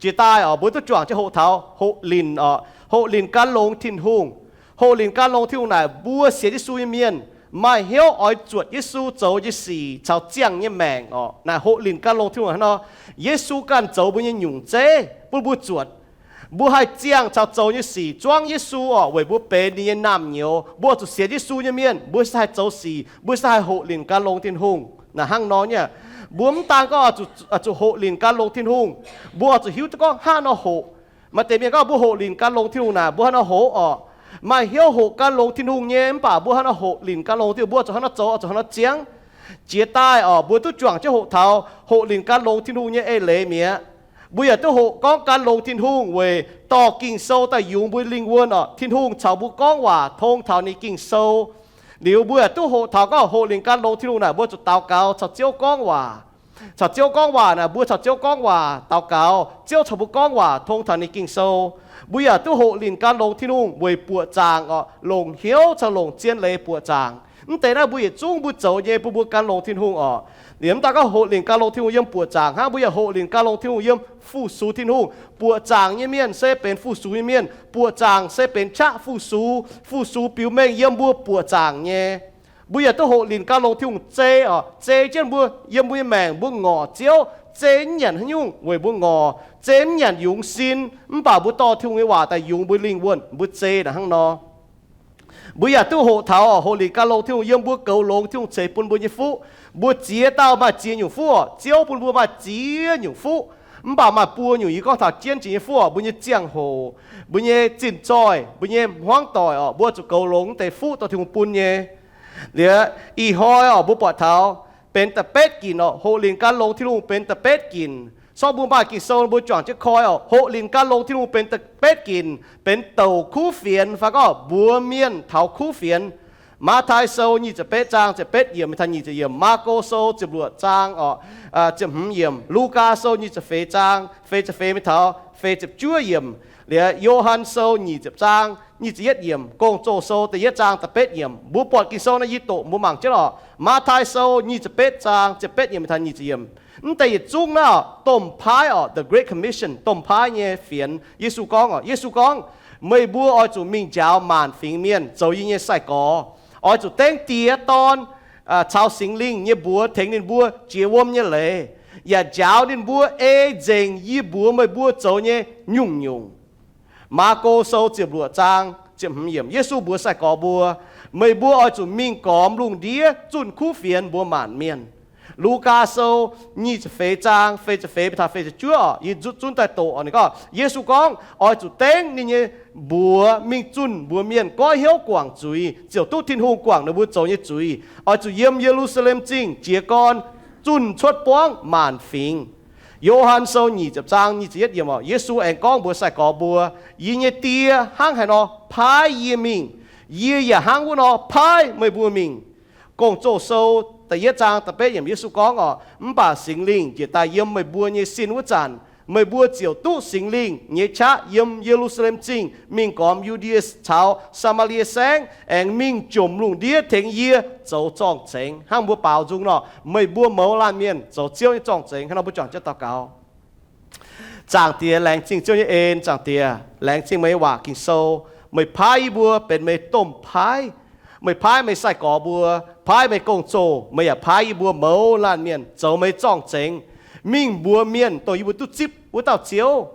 Jiex daaih oc, mbuo duqv juangc jienv hoqc taux hoqc linc oc, hoqc linc gan longx Tin-Hungh. Hoqc linc gan longx Tin-Hungh naaic mbuo sienx Yesu nyei mienh maaih hnyouv oix zuotc Yesu zoux nyei sic caux ziangh nyei maengc oc. Naaic hoqc linc gan longx Tin-Hungh hnangv nor, Yesu ganh zoux mbuo nyei nyungc zeiv bun mbuo zuotc. Mbuo haih ziangh caux zoux nyei sic zuangv Yesu oc, weic mbuo benx ninh nyei naamh nyouz. Mbuo oix zuqc sienx Yesu nyei mienh, mbuo se haih zoux sic, mbuo se haih hoqc linc gan longx Tin-Hungh. Naaic hnangv nor nyei, mbuo mv daan gorngv oix zuqc hoqc linc gan longx Tin-Hungh, mbuo oix zuqc hiuv duqv gorngv hnangv nor hoqc. Maaih deix mienh gorngv mbuo hoqc linc gan longx Tin-Hungh naaic, mbuo hnangv nor hoqc oc. Maaih hnyouv hoqc gan longx Tin-Hungh nyei, mv baac mbuo hnangv nor hoqc linc gan longx Tin-Hungh, mbuo zuqc hnangv nor zoux, zuqc hnangv nor ziangv. Jiex daaih oc, mbuo duqv juangc jienv hoqc taux hoqc linc gan longx Tin-Hungh nyei eix leiz mi'aqv. Mbuo yaac duqv hoqc gorngv gan longx Tin-Hungh weic dorh Ging-Sou daaih yungz mbuo lingh wuonh oc. Tin-Hungh caux mbuo gorngv waac tong taux ninh Ging-Sou. Liuz mbuo yaac duqv hoqc taux gorngv hoqc linc gan longx Tin-Hungh naaic, mbuo zuqc daux gaux caux Ziouv gorngv waac. Caux Ziouv gorngv waac naaic, mbuo caux Ziouv gorngv waac daux gaux, Ziouv caux mbuo gorngv waac tong taux ninh Ging-Sou. Mbuo yaac duqv hoqc linc gan longx Tin-Hungh weic buoqc zaangc oc, longc hnyouv caux longc zien leiz buoqc zaangc. Mv deix naaiv mbuo yietc zungv mbuo zoux nyei bun mbuo gan longx Tin-Hungh oc. Liuz mv daan gorngv hoqc linc gan longx Tin-Hungh yiem buoqc zaangc hnangv, mbuo yaac hoqc linc gan longx Tin-Hungh yiem fu-sux Tin-Hungh. Buoqc zaangc nyei mienh se benx fu-sux nyei mienh. Buoqc zaangc se benx qaqv fu-sux. Fu-sux biux mengh yiem mbuo buoqc zaangc nyei. Mbuo yaac duqv hoqc linc gan longx Tin-Hungh zei oc, zei jienv mbuo yiem mbuo nyei maengc mbuo ngorc Ziouv. Zei mv nyanc haaix nyungc weic mbuo ngorc. Zei mv nyanc yungz sin, mv baac mbuo dorh Tin-Hungh nyei waac daaih yungz mbuo lingh wuonh, mbuo zei naaic hnangv nor. Mbuo yaac duqv hoqc taux oc, hoqc linc gan longx Tin-Hungh yiem mbuo goux longx Tin-Hungh ceix bun mbuo nyei fuqv. Mbuo ziex dauh maaih ziex nyungc fuqv oc. Ziouv bun mbuo maaih ziex nyungc fuqv. Mv baac maaih buo nyungc yie gorngv taux jienv jiex nyei fuqv oc, mbuo nyei ziangh hoc, mbuo nyei zinh zoih, mbuo nyei hmuangv doic oc, mbuo zuqc goux longx deix fuqv dorh Tin-Hungh bun nyei. Liuz ih hnoi oc, mbuo buatc taux benx da'betv ginc oc, hoqc linc gan longx Tin-Hungh benx da'betv ginc. Sortv mbuo maaih Ging-Sou mbuo juangc jienv koi oc, hoqc linc gan longx Tin-Hungh benx da'betv ginc, benx douc kuv fienx fai gorngv mbuox mienh taux kuv fienx. Matv^taai Sou nyic ziepc betv zaang ziepc betv yiemc taux nyic ziepc yiemc. Maako Sou ziepc luoqc zaang oc, ziepc hmz yiemc. Lugaa Sou nyic ziepc feix zaang feix ziepc feix mingh taux feix ziepc juov yiemc. Liuz Yo^han Sou nyic ziepc zaang nyic ziepc yietv yiemc. Gong-Zoh Sou da'yietv zaang da'betv yiemc. Mbuo buatc Ging-Sou naaiv yie doqc mbuo mangc jienv oc. Matv^taai Sou nyic ziepc betv zaang ziepc betv yiemc mingh taux nyic ziepc yiemc. Mv deix yietc zungv naaiv domh paaiv oc, the Great Commission, domh paaiv nyei fienx. Yesu gorngv oc, Yesu gorngv, meih mbuo oix zuqc mingh njaaux maanc fingx mienh zoux yie nyei sai-gorx. Oix zuqc dengv Die, Dorn caux Singx Lingh nyei mbuox tengx ninh mbuo jiex wuom nyei leiz, yaac njaaux ninh mbuo ei nzengc yie mbuox meih mbuo zoux nyei nyungc-nyungc. Maako Sou ziepc luoqc zaang ziepc hmz yiemc. Yesu mbuox sai-gorx mbuo, meih mbuo oix zuqc mingh gormx lungh ndiev zunh kuv fienx mbuox maanc mienh. Lugaa Sou nyic ziepc feix zaang feix ziepc feix mingh taux feix ziepc juov oc, yie zutv zunv daaih doqc oc. Ninh gorngv, Yesu gorngv oix zuqc dengv ninh nyei mbuox mingh zunh mbuox mienh goiv hnyouv guangc zuiz, ziouc duqv Tin-Hungh guangc ninh mbuo zoux nyei zuiz. Oix zuqc yiem Ye^lu^saa^lem Zingh jiez gorn zunh cuotv buangv maanc fingx. Yo^han Sou nyic ziepc zaang nyic ziepc yietv yiemc oc, Yesu aengx gorngv mbuox sai-gorx mbuo, yie nyei Die hnangv haaix nor paaiv yie mingh, yie yaac hnangv wuov nor paaiv meih mbuo mingh. Gong-Zoh Sou da'yietv zaang da'betv yiemc Yesu gorngv oc, mv baac Singx Lingh njiec daaih yiem meih mbuo nyei sin wuov zanc, meih mbuo ziouc duqv Singx Lingh nyei qaqv yiem Ye^lu^saa^lem Zingh mingh gormx Yu^ndie caux Saa^maa^lie Saengv, aengx mingh jomc lungh ndiev tengx yie zoux zorng-zengx. Hnangv mbuo baaux nzung nor, meih mbuo mouz laanh mienh zoux Ziouv nyei zorng-zengx. Hnangv nor mbuo juangc jienv daux gaux. Zaangc Diex, laengz zingh Ziouv nyei en. Zaangc Diex, laengz zingh meih nyei waac Ging-Sou. Meih paaiv yie mbuo benx meih domh paaiv. Meih paaiv meih sai-gorx mbuo, paaiv meih gong-zoh, meih yaac paaiv yie mbuo mouz laanh mienh zoux meih zorng-zengx, mingh mbuox mienh dongh yie mbuo duqv zipv wuov dauh Ziouv.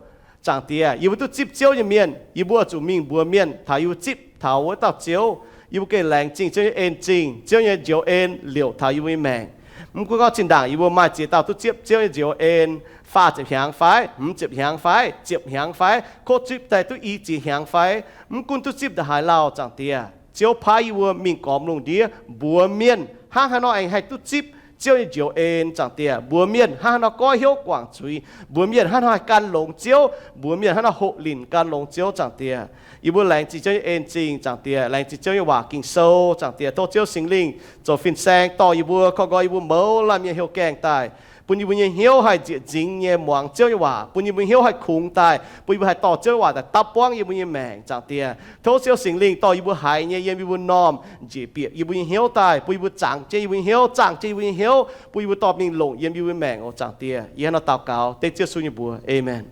Zaangc Diex, yie mbuo duqv zipv Ziouv nyei mienh, yie mbuo zuqc mingh mbuox mienh taux yie mbuo zipv taux wuov dauh Ziouv. Yie mbuo gengh laengz zingh Ziouv nyei en zingh, Ziouv nyei njoux en liouc taux yie mbuo nyei maengc. Mv gunv gorngv zinh ndaangc yie mbuo maaih ziex dauh duqv zipv Ziouv nyei njoux en, faah ziepc hnyangx fai, hmz ziepc hnyangx fai, ziepc hnyangx fai, kov zipv daaih duqv i ziex hnyangx fai, mv gunv duqv zipv ndongc haaix lauh, Zaangc Diex, Ziouv paaiv yie mbuo mingh gormx lungh ndiev mbuox mienh hnangv haaix nor aengx haih duqv zipv Ziouv nyei njoux en, Zaangc Diex, mbuox mienh hnangv haaix nor goiv hnyouv guangc zuiz, mbuox mienh hnangv haaix nor haih gan longx Ziouv, mbuox mienh hnangv haaix nor hoqc linc gan longx Ziouv, Zaangc Diex. Yie mbuo laengz zingh Ziouv nyei en zingh, Zaangc Diex, laengz zingh Ziouv nyei waac Ging-Sou, Zaangc Diex, tov Ziouv Singx Lingh zoux fin-saeng dorh yie mbuo, koi nqoi yie mbuo mouz laanh mienh heuc gaengh daaih, bun yie mbuo nyei hnyouv haih nzieqc nzingx nyei muangx Ziouv nyei waac, bun yie mbuo nyei hnyouv haih kungx daaih, bun yie mbuo haih dorh Ziouv nyei waac daaih dapv buangv yie mbuo nyei maengc, Zaangc Diex. Tov Ziouv Singx Lingh dorh yie mbuo haiz nyei yiem yie mbuo normh njiec bieqc yie mbuo nyei hnyouv daaih, bun yie mbuo zangx jienv yie mbuo nyei hnyouv, zaangh jienv yie mbuo nyei hnyouv, bun yie mbuo dorh mingh longc yiem yie mbuo nyei maengc oc, Zaangc Diex. Yie hnangv nor daux gaux dengv Ziouv Yesu nyei mbuox. Aamen.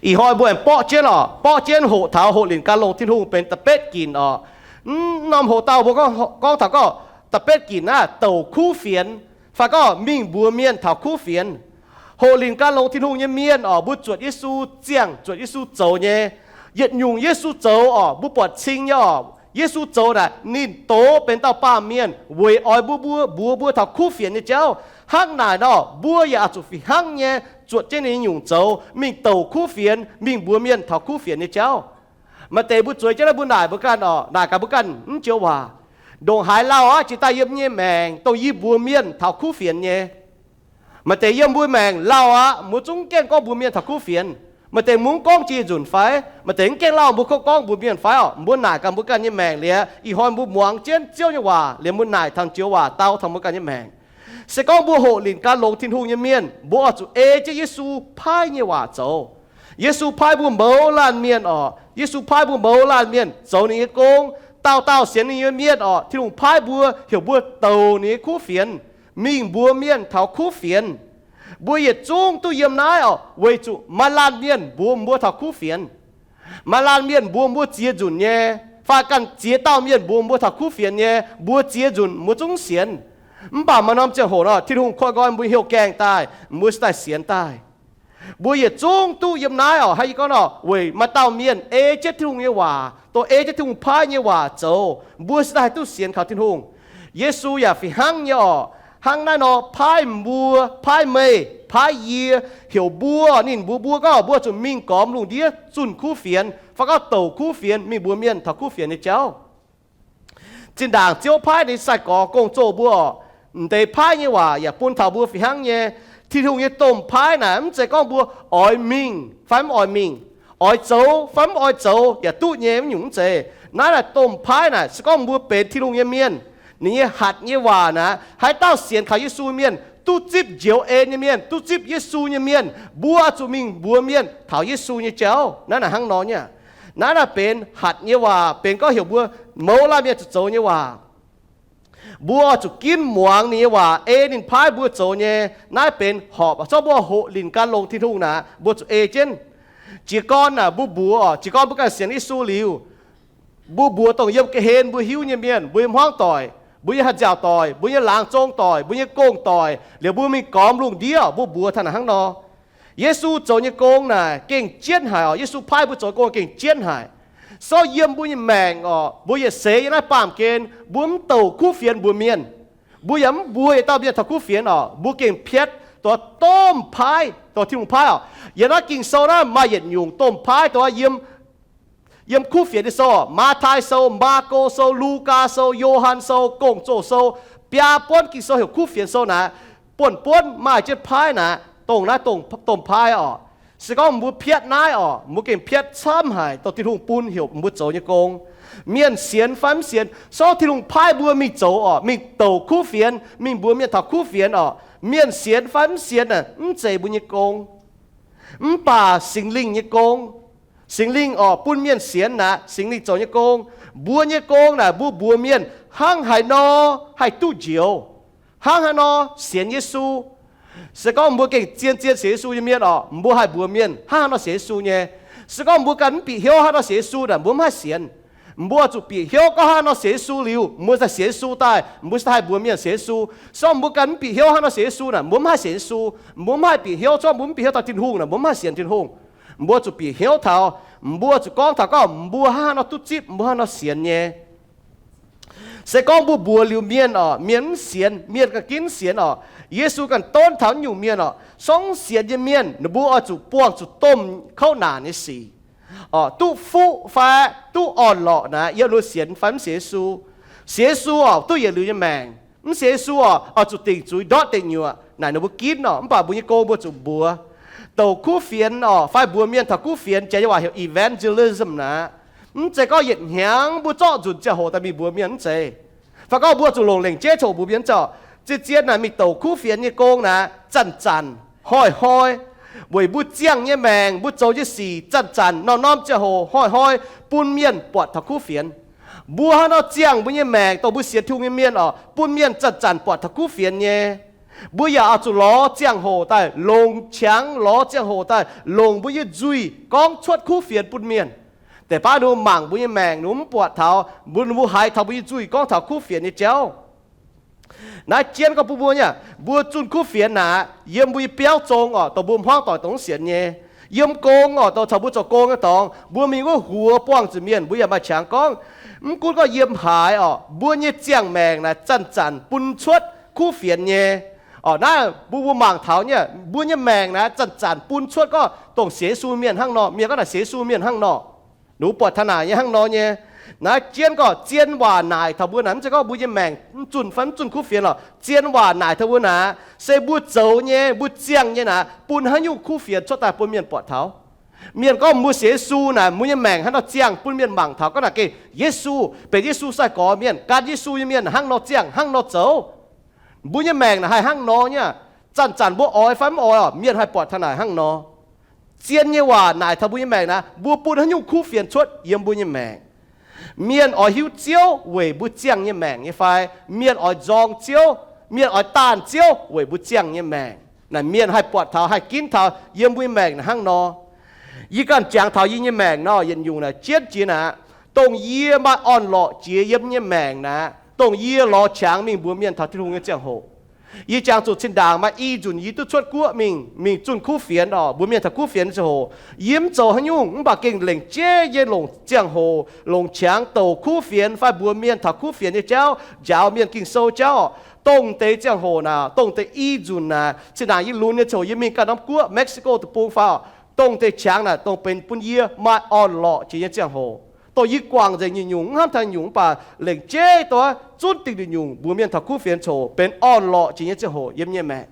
Ih hnoi mbuo aengx borqv jienv oc, borqv jienv hoqc taux hoqc linc gan longx Tin-Hungh benx da'betv ginc oc. Mv norm hoc dauh mbuo gorngv taux gorngv da'betv ginc naaiv douc kuv fienx, fai gorngv mingh mbuox mienh taux kuv fienx. Hoqc linc gan longx Tin-Hungh nyei mienh oc, mbuo zuotc Yesu ziangh, zuotc Yesu zoux nyei. Yietc nyungc Yesu zoux oc, mbuo buatc cing nyei oc. Yesu zoux naaic ninh doz benx dauh baamh mienh weic oix mbuo, mbuo mbuox mbuo taux kuv fienx nyei jauv. Hnangv naaic nor, mbuo yaac oix zuqc fih hnangv nyei zuotc jienv ninh nyei nyungc zoux mingh douc kuv fienx, mingh mbuox mienh taux kuv fienx nyei jauv. Maaih deix mbuo zueiz jienv naaiv mbuo naaic mbuo ganh oc, naaic gaax mbuo ganh mv joux waac. Ndongc haaix lauh aqv jiex daaih yiem nyei maengc dongh yie mbuox mienh taux kuv fienx nyei. Maaih deix yiem mbuo maengc lauh aqv, mbuo zungv gaengh gorngv mbuox mienh taux kuv fienx. Maaih deix mbuo mv gorngv jiex nzunc fai, maaih deix mv gaengh lauh mbuo kov gorngv mbuox mienh fai oc. Mbuo naaic gaax mbuo ganh nyei maengc liuz, ih hnoi mbuo muangx jienv Ziouv nyei waac liuz mbuo naaic taux joux waac dau taux mbuo ganh nyei maengc. Se gorngv mbuo hoqc linc gan longx Tin-Hungh nyei mienh, mbuo oix zuqc ei jienv Yesu paaiv nyei waac zoux. Yesu paaiv mbuo mouz laanh mienh oc. Yesu paaiv mbuo mouz laanh mienh zoux ninh nyei gong. Dauh dauh sienx ninh nyei mienh oc, Tin-Hungh paaiv mbuo heuc mbuo douc ninh nyei kuv fienx, mingh mbuox mienh taux kuv fienx. Mbuo yietc zungv duqv yiem naaiv oc, weic zuqc maaih laanh mienh mbuox mbuo taux kuv fienx. Maaih laanh mienh mbuox mbuo ziex nzunc nyei, fai ganh ziex dauh mienh mbuox mbuo taux kuv fienx nyei, mbuo ziex nzunc mbuo zungv sienx. Mv baac maaih norm ziangh hoc nor, Tin-Hungh koi nqoi mbuo hnyouv gaengh daaih, mbuo cingx daaih sienx daaih. Mbuo yietc zungv duqv yiem naaiv oc, hnangv yie gorngv nor, weic maaih dauh mienh ei jienv Tin-Hungh nyei waac, dongh ei jienv Tin-Hungh paaiv nyei waac zoux, mbuo cingx daaih haih duqv sienx kaux Tin-Hungh. Yesu yaac fih hnangv nyei oc. Hnangv naaiv nor paaiv mbuo, paaiv meih, paaiv yie, heuc mbuo, ninh mbuox mbuo gorngv mbuo zuqc mingh gormx lungh ndiev zunh kuv fienx, fai gorngv douc kuv fienx, mingh mbuox mienh taux kuv fienx nyei jauv. Zinh ndaangc Ziouv paaiv ninh sai-gorx gong-zoh mbuo oc, m'deix paaiv nyei waac yaac bun taux mbuo fih hnangv nyei. Tin-Hungh nyei domh paaiv naaic mv zeiz gorngv mbuo oix mingh fai mv oix mingh, oix zoux fai mv oix zoux yaac duqv nyei, mv nyungc mv zeiz. Naaiv naaic domh paaiv naaic se gorngv mbuo benx Tin-Hungh nyei mienh, ninh nyei hatc nyei waac naaic, haaix dauh sienx kaux Yesu mienh, duqv zipv njoux en nyei mienh, duqv zipv Yesu nyei mienh, mbuo zuqc mingh mbuox mienh taux Yesu nyei jauv. Naaiv naaic hnangv nor nyei. Naaiv naaic benx hatc nyei waac, benx gorngv heuc mbuo mouz laanh mienh zuqc zoux nyei waac. Mbuo zuqc ginv muangx ninh nyei waac, ei ninh paaiv mbuo zoux nyei. Naaiv benx horpc, zorqv mbuo hoqc linc gan longx Tin-Hungh naaic, mbuo zuqc ei jienv. Jiez gorn naaic mbuo mbuox, jiez gorn mbuo ganh sienx Yesu liuz, mbuo mbuox dongh yiem ga'hlen mbuo hiuv nyei mienh, mbuo yiem hmuangv doic, mbuo nyei haih nziaauc doic, mbuo nyei laangz zong doic, mbuo nyei gong doic, liuz mbuo mingh gormx lungh ndiev, mbuo mbuox taux naaic hnangv nor. Yesu zoux nyei gong naaic gengh jienv haic oc. Yesu paaiv mbuo zoux gong gengh jienv haic. So yiem mbuo nyei maengc oc, mbuo yietc seix yiem naaiv baamh gen, mbuo mv douc kuv fienx mbuox mienh. Mbuo yaac mv mbuox yietc dauh mienh taux kuv fienx oc. Mbuo gengh piatv dongh domh paaiv, dongh Tin-Hungh paaiv oc. Yiem naaiv Ging-Sou naaiv maaih yietc nyungc domh paaiv dongh yiem, yiem kuv fienx nyei sou oc. Matv^taai Sou, Maako Sou, Lugaa Sou, Yo^han Sou, Gong-Zoh Sou, biaa buonv Ging-Sou heuc kuv fienx sou naaic, buonv-buonv maaih jienv paaiv naaic, dongh naaiv domh paaiv oc. Se gorngv mbuo piatv naaiv oc, mbuo gengh piatv camv haic dongh Tin-Hungh bun heuc mbuo zoux nyei gong. Mienh sienx fai mv sienx, sorng Tin-Hungh paaiv mbuo mingh zoux oc, mingh douc kuv fienx, mingh mbuox mienh taux kuv fienx oc. Mienh sienx fai mv sienx naaic mv zeiz mbuo nyei gong. Mv baac Singx Lingh nyei gong. Singx Lingh oc, bun mienh sienx naaic Singx Lingh zoux nyei gong. Mbuo nyei gong naaic mbuo mbuox mienh hnangv haaix nor haih duqv njoux, hnangv haaix nor sienx Yesu. Se gorngv mbuo gengh zien-zien sienx Yesu nyei mienh oc, mbuo haih mbuox mienh hnangv haaix nor sienx Yesu nyei. Se gorngv mbuo ganh mv bieqc hnyouv hnangv haaix nor sienx Yesu naaic, mbuo mv haih sienx. Mbuo zuqc bieqc hnyouv gorngv hnangv haaix nor sienx Yesu liuz, mbuo cingx sienx Yesu daaih, mbuo cingx haih mbuox mienh sienx Yesu. Se gorngv mbuo ganh mv bieqc hnyouv hnangv haaix nor sienx Yesu naaic, mbuo mv haih sienx Yesu. Mbuo mv haih bieqc hnyouv, se gorngv mbuo mv bieqc hnyouv taux Tin-Hungh naaic, mbuo mv haih sienx Tin-Hungh. Mbuo zuqc bieqc hnyouv taux, mbuo zuqc gorngv taux gorngv mbuo hnangv haaix nor duqv zipv, mbuo hnangv haaix nor sienx nyei. Se gorngv mbuo mbuox liuz mienh oc, mienh mv sienx, mienh ganh ginv sienx oc. Yesu ganh donv taux nyungc mienh oc, sorng sienx nyei mienh ninh mbuo oix zuqc buangh zuqc domh kouv naanc nyei sic oc, duqv fuqv fai duqv orn-lorqc naaic yiem ninh mbuo sienx fai mv sienx Yesu. Sienx Yesu oc, duqv yietc liuz nyei maengc. Mv sienx Yesu oc, oix zuqc dingc zuiz ndortv deic nyuoqc naaic ninh mbuo ginv oc. Mv baac mbuo nyei gong mbuo zuqc mbuox, douc kuv fienx oc, fai mbuox mienh taux kuv fienx, janx nyei waac heuc evangelism naaic. Mv zeiz gorngv yietc hnyangx mbuo zorqv nzunc ziangh hoc daaih mingh mbuox mienh, mv zeiz. Fai gorngv mbuo zuqc longc lengc jeiv coc mbuox mienh, mv zeiz oc. Zien-zien naaic mingh douc kuv fienx nyei gong naaic zanc-zanc hnoi-hnoi, weic mbuo ziangh nyei maengc, mbuo zoux nyei sic zanc-zanc, norm-norm ziangh hoc hnoi-hnoi bun mienh buatc taux kuv fienx. Mbuo hnangv nor ziangh mbuo nyei maengc dongh mbuo sienx Tin-Hungh nyei mienh oc, bun mienh zanc-zanc buatc taux kuv fienx nyei. Mbuo yaac oix zuqc lorz ziangh hoc daaih longc qangx, lorz ziangh hoc daaih longc mbuo nyei nzuih gorngv cuotv kuv fienx bun mienh. Deix baav ninh mbuo mangc mbuo nyei maengc, ninh mbuo mv buatc taux, mbuo, ninh mbuo haiz taux mbuo nyei nzuih gorngv taux kuv fienx nyei jauv. Naaiv jienv gorngv bun mbuo nyei, mbuo zunh kuv fienx naaic, yiem mbuo nyei biauv zong oc, dongh mbuo hmuangv doic dongh mv sienx nyei. Yiem gong oc, dongh caux mbuo zoux gong nyei dorngx, mbuo mingh wuov huox buangh zuqc mienh, mbuo yaac maaih qangx gorngv. Mv gunv gorngv yiem haaix oc, mbuo nyei ziangh maengc naaic zanc-zanc bun cuotv kuv fienx nyei. Oc, naaiv mbuo, mbuo mangc taux nyei, mbuo nyei maengc naaic zanc-zanc bun cuotv gorngv dongh sienx Yesu mienh hnangv nor. Mienh gorngv naaic sienx Yesu mienh hnangv nor. Ninh mbuo buatc taux naaic nyei hnangv nor nyei. Naaiv jienv gorngv zien waac naaic taux mbuo naaic, mv zeiz gorngv mbuo nyei maengc mv zunh fai mv zunh kuv fienx lorqc. Zien waac naaic taux mbuo naaic, se mbuo zoux nyei, mbuo ziangh nyei naaic, bun haaix nyungc kuv fienx cuotv daaih bun mienh buatc taux. Mienh gorngv mbuo sienx Yesu naaic, mbuo nyei maengc hnangv nor ziangh, bun mienh mangc taux gorngv naaic gengh Yesu, benx Yesu sai-gorx mienh, gan Yesu nyei mienh hnangv nor ziangh, hnangv nor zoux. Mbuo nyei maengc naaic haih hnangv nor nyei. Zanc-zanc mbuo oix fai mv oix oc, mienh haih buatc taux naaic hnangv nor. Zien nyei waac naaic taux mbuo nyei maengc naaic, mbuo bun haaix nyungc kuv fienx cuotv yiem mbuo nyei maengc. Mienh oix hiuv Ziouv weic mbuo ziangh nyei maengc nyei fai? Mienh oix nzorng Ziouv, mienh oix daanh Ziouv weic mbuo ziangh nyei maengc. Naaic mienh haih buatc taux, haih ginv taux yiem mbuo nyei maengc naaic hnangv nor. Yie ganh jangx taux yie nyei maengc nor, yietc nyungc naaic jienv jiex naaic, dongh yie maaih orn-lorqc jiex yiem nyei maengc naaic, dongh yie lorz qangx mingh mbuox mienh taux Tin-Hungh nyei ziangh hoc. Yie jangx zuqc zinh ndaangc maaih i nzunc yie duqv cuotv guoqv mingh, mingh zunh kuv fienx oc, mbuox mienh taux kuv fienx nyei ziangh hoc. Yie mv zoux haaix nyungc, mv baac gengh lengc jeiv yie longc ziangh hoc, longc qangx douc kuv fienx fai mbuox mienh taux kuv fienx nyei jauv, njaaux mienh Ging-Sou jauv. Dongh deix ziangh hoc naaic, dongh deix i nzunc naaic, zinh ndaangc yie lunx nyei ziangh hoc yie mingh ganh norm guoqv Mexico deic-bung fai oc, dongh deix qangx naaic dongh benx bun yie maaih orn-lorqc jiex nyei ziangh hoc. Dongh yie guangc nzengc nyungc-nyungc, mv hnamv taux nyungc, mv baac lengc jeiv dongh zunv dingc nyungc-nyungc mbuox mienh taux kuv fienx ziangh hoc benx orn-lorqc jiex nyei ziangh hoc yiem nyei maengc.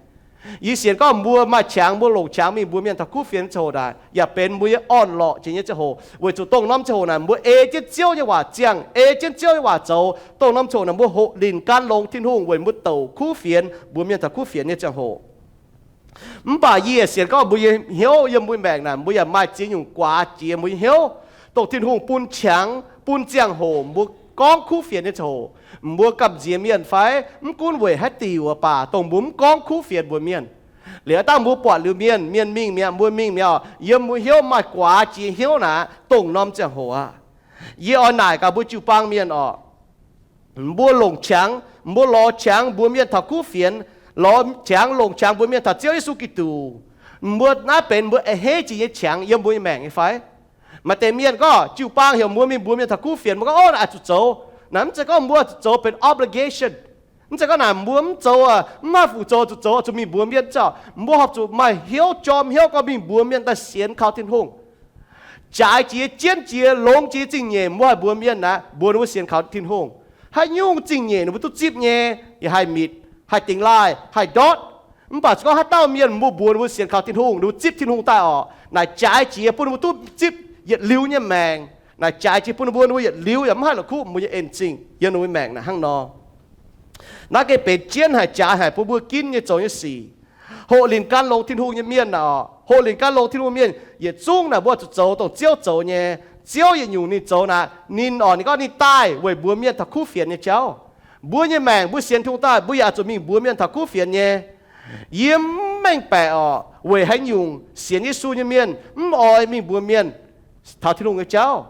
Yie sienx gorngv mbuo maaih qangx, mbuo longc qangx mingh mbuox mienh taux kuv fienx ziangh hoc naaic, yaac benx mbuo nyei orn-lorqc jiex nyei ziangh hoc, weic zuqc dongh norm ziangh hoc naaic mbuo ei jienv Ziouv nyei waac ziangh, ei jienv Ziouv nyei waac zoux. Dongh norm ziangh hoc naaic mbuo hoqc linc gan longx Tin-Hungh weic mbuo douc kuv fienx, mbuox mienh taux kuv fienx nyei ziangh hoc. Mv baac yie yaac sienx gorngv mbuo nyei hnyouv yiem mbuo maengc naaic, mbuo yaac maaih ziex nyungc guaax jiex mbuo nyei hnyouv, dongh Tin-Hungh bun qangx, bun ziangh hoc mbuo gorngv kuv fienx nyei ziangh hoc. Mbuo gamh nziex mienh fai? Mv gunv weic haaix diuc baac, dongh mbuo mv gorngv kuv fienx mbuox mienh. Liuz dangh mbuo buatc liuz mienh, mienh mingh mi'aqv, mbuo mingh mi'aqv oc, yiem mbuo hnyouv maaih guaax jiex hnyouv naaic, dongh norm ziangh hoc aqv. Yie oix naaic gaax mbuo jiu-baang mienh oc. Mbuo longc qangx, mbuo lorz qangx mbuox mienh taux kuv fienx, lorz qangx longc qangx mbuox mienh taux Ziouv Yesu Giduc. Mbuo naaiv benx mbuo a'hneiv jiex nyei qangx yiem mbuo nyei maengc nyei fai? Maaih deix mienh gorngv, jiu-baang heuc mbuo mingh mbuox mienh taux kuv fienx, mbuo gorngv, Ov, naaiv oix zuqc zoux. Naaic mv zeiz gorngv mbuo zuqc zoux benx obligation. Mv zeiz gorngv naaic mbuo mv zoux, mv haih fu-zoux zuqc zoux, zuqc mingh mbuox mienh. Mv zeiz, mbuo horpc zuqc maaih hnyouv, jorm hnyouv gorngv mingh mbuox mienh daaih sienx kaux Tin-Hungh. Jaaix jiex, jienv jiex, longx jiex zingh nyeic, mbuo haih mbuox mienh naaic, mbuox ninh mbuo sienx kaux Tin-Hungh. Haaix nyungc zingh nyeic ninh mbuo duqv zipv nyei, yaac haih mitc, haih dingx laaih, haih ndortv. Mv baac se gorngv haaix dauh mienh mbuo mbuox ninh mbuo sienx kaux Tin-Hungh, ninh mbuo zipv Tin-Hungh daaih oc, naaic jaaix jiex bun ninh mbuo duqv zipv yietc liuz nyei maengc. Naaic jaaix jiex bun ninh mbuo, ninh mbuo yietc liuz yaac mv haih la'kuqv mbuo nyei en-zingh yiem ninh mbuo maengc naaic hnangv nor. Naaiv gengh benx jienv haic, jaaix haic bun mbuo ginv nyei zoux nyei sic. Hoqc linc gan longx Tin-Hungh nyei mienh naaic oc, hoqc linc gan longx Tin-Hungh mienh yietc zungv naaic mbuo zuqc zoux dongh Ziouv zoux nyei. Ziouv yietc nyungc ninh zoux naaic, ninh oc, ninh gorngv ninh daaih weic mbuox mienh taux kuv fienx nyei jauv. Mbuo nyei maengc mbuo sienx Tin-Hungh daaih, mbuo yaac zuqc mingh mbuox mienh taux kuv fienx nyei. Yie mv mengh baeqc oc, weic haaix nyungc sienx Yesu nyei mienh mv oix mingh mbuox mienh taux Tin-Hungh nyei jauv.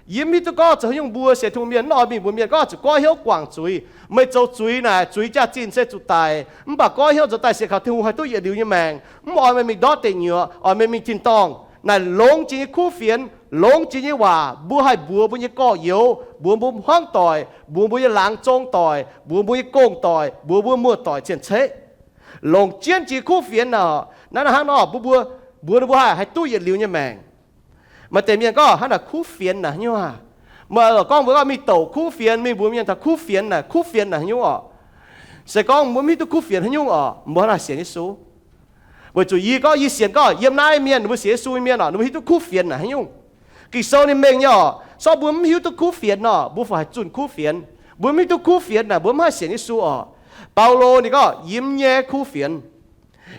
Yie mv hiuv duqv gorngv zoux haaix nyungc mbuo sienx Tin-Hungh mienh mv oix mingh mbuox mienh gorngv zuqc goiv hnyouv guangc zuiz. Meih zoux zuiz naaic, zuiz jaax-zinh se zuqc daic, mv baac goiv hnyouv nzuonx daaih sienx kaux Tin-Hungh haih duqv yietc liuz nyei maengc. Mv oix meih mingh ndortv deic nyuoqc, oix meih mingh tin-dorngh. Naaic longx jiex nyei kuv fienx, longx jiex nyei waac mbuo haih mbuox mbuo nyei gorx-youz, mbuox mbuo hmuangv doic, mbuox mbuo nyei laangz zong doic, mbuox mbuo nyei gong doic, mbuox mbuo muoz-doic cien-ceqv. Longc jienv jiex kuv fienx naaic, naaiv hnangv nor mbuo, mbuo mbuox ninh mbuo haih, haih duqv yietc liuz nyei maengc. Maaih deix mienh gorngv, hnangv naaic kuv fienx naaic haaix nyungc aqv? Meih gorngv mbuo gorngv mingh douc kuv fienx, mingh mbuox mienh taux kuv fienx naaic, kuv fienx naaic haaix nyungc oc? Se gorngv mbuo mv hiuv duqv kuv fienx haaix nyungc oc, mbuo hnangv naaic sienx Yesu. Weic zuqc yie gorngv yie sienx gorngv yiem naaiv mienh, ninh mbuo sienx Yesu nyei mienh oc, ninh mbuo hiuv duqv kuv fienx naaic haaix nyungc. Ging-Sou ninh mengh nyei oc. Se gorngv mbuo mv hiuv duqv kuv fienx nor, mbuo fai haih zunh kuv fienx? Mbuo mv hiuv duqv kuv fienx naaic, mbuo mv haih sienx Yesu oc. Baulo ninh gorngv, yie mv nyaiv kuv fienx.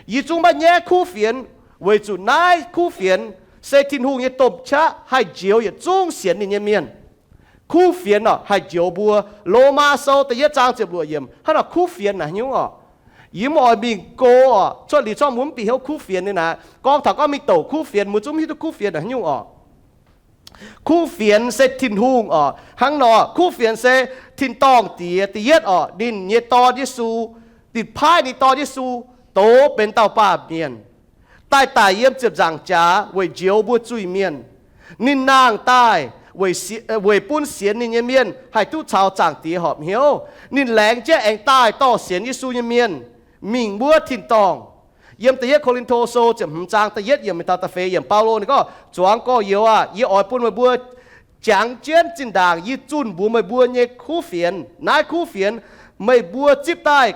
Yie zungv maiv nyaiv kuv fienx, weic zuqc naaiv kuv fienx se Tin-Hungh nyei domh qaqv haih njoux yietc zungv sienx ninh nyei mienh. Kuv fienx oc haih njoux mbuo. Lomaa Sou da'yietv zaang ziepc luoqc yiemc hnangv naaic, kuv fienx naaic haaix nyungc oc? Yie mv oix mingh go oc. Cuotv liuz corc mbuo mv bieqc hnyouv kuv fienx nyei naaic. Gorngv taux gorngv mingh douc kuv fienx, mbuo zungv mv hiuv duqv kuv fienx naaic haaix nyungc oc. Kuv fienx se Tin-Hungh oc. Hnangv nor, kuv fienx se tin-dorngh diex da'yietv oc, ninh nyei Dorn Yesu, ninh paaiv ninh Dorn Yesu dox benx dauh baamh mienh, daaih daic yiem ziepc nzaangc jaax weic njoux mbuo zuiz-mienh. Ninh nangh daaih weic bun sienx ninh nyei mienh haih duqv caux Zaangc Diex horpc hnyouv. Ninh laengz jienv aengx daaih dorh sienx Yesu nyei mienh mingh wuov tin-dorngh. Yiem da'yietv Ko^lin^to Sou ziepc hmz zaang da'yietv yiemc mingh taux da'feix yiemc, Baulo ninh gorngv, Zuangx gorx-youz aah, yie oix bun meih mbuo jangx jienv zinh ndaangc yie zunh mbuox meih mbuo nyei kuv fienx. Naaiv kuv fienx meih mbuo zipv daaih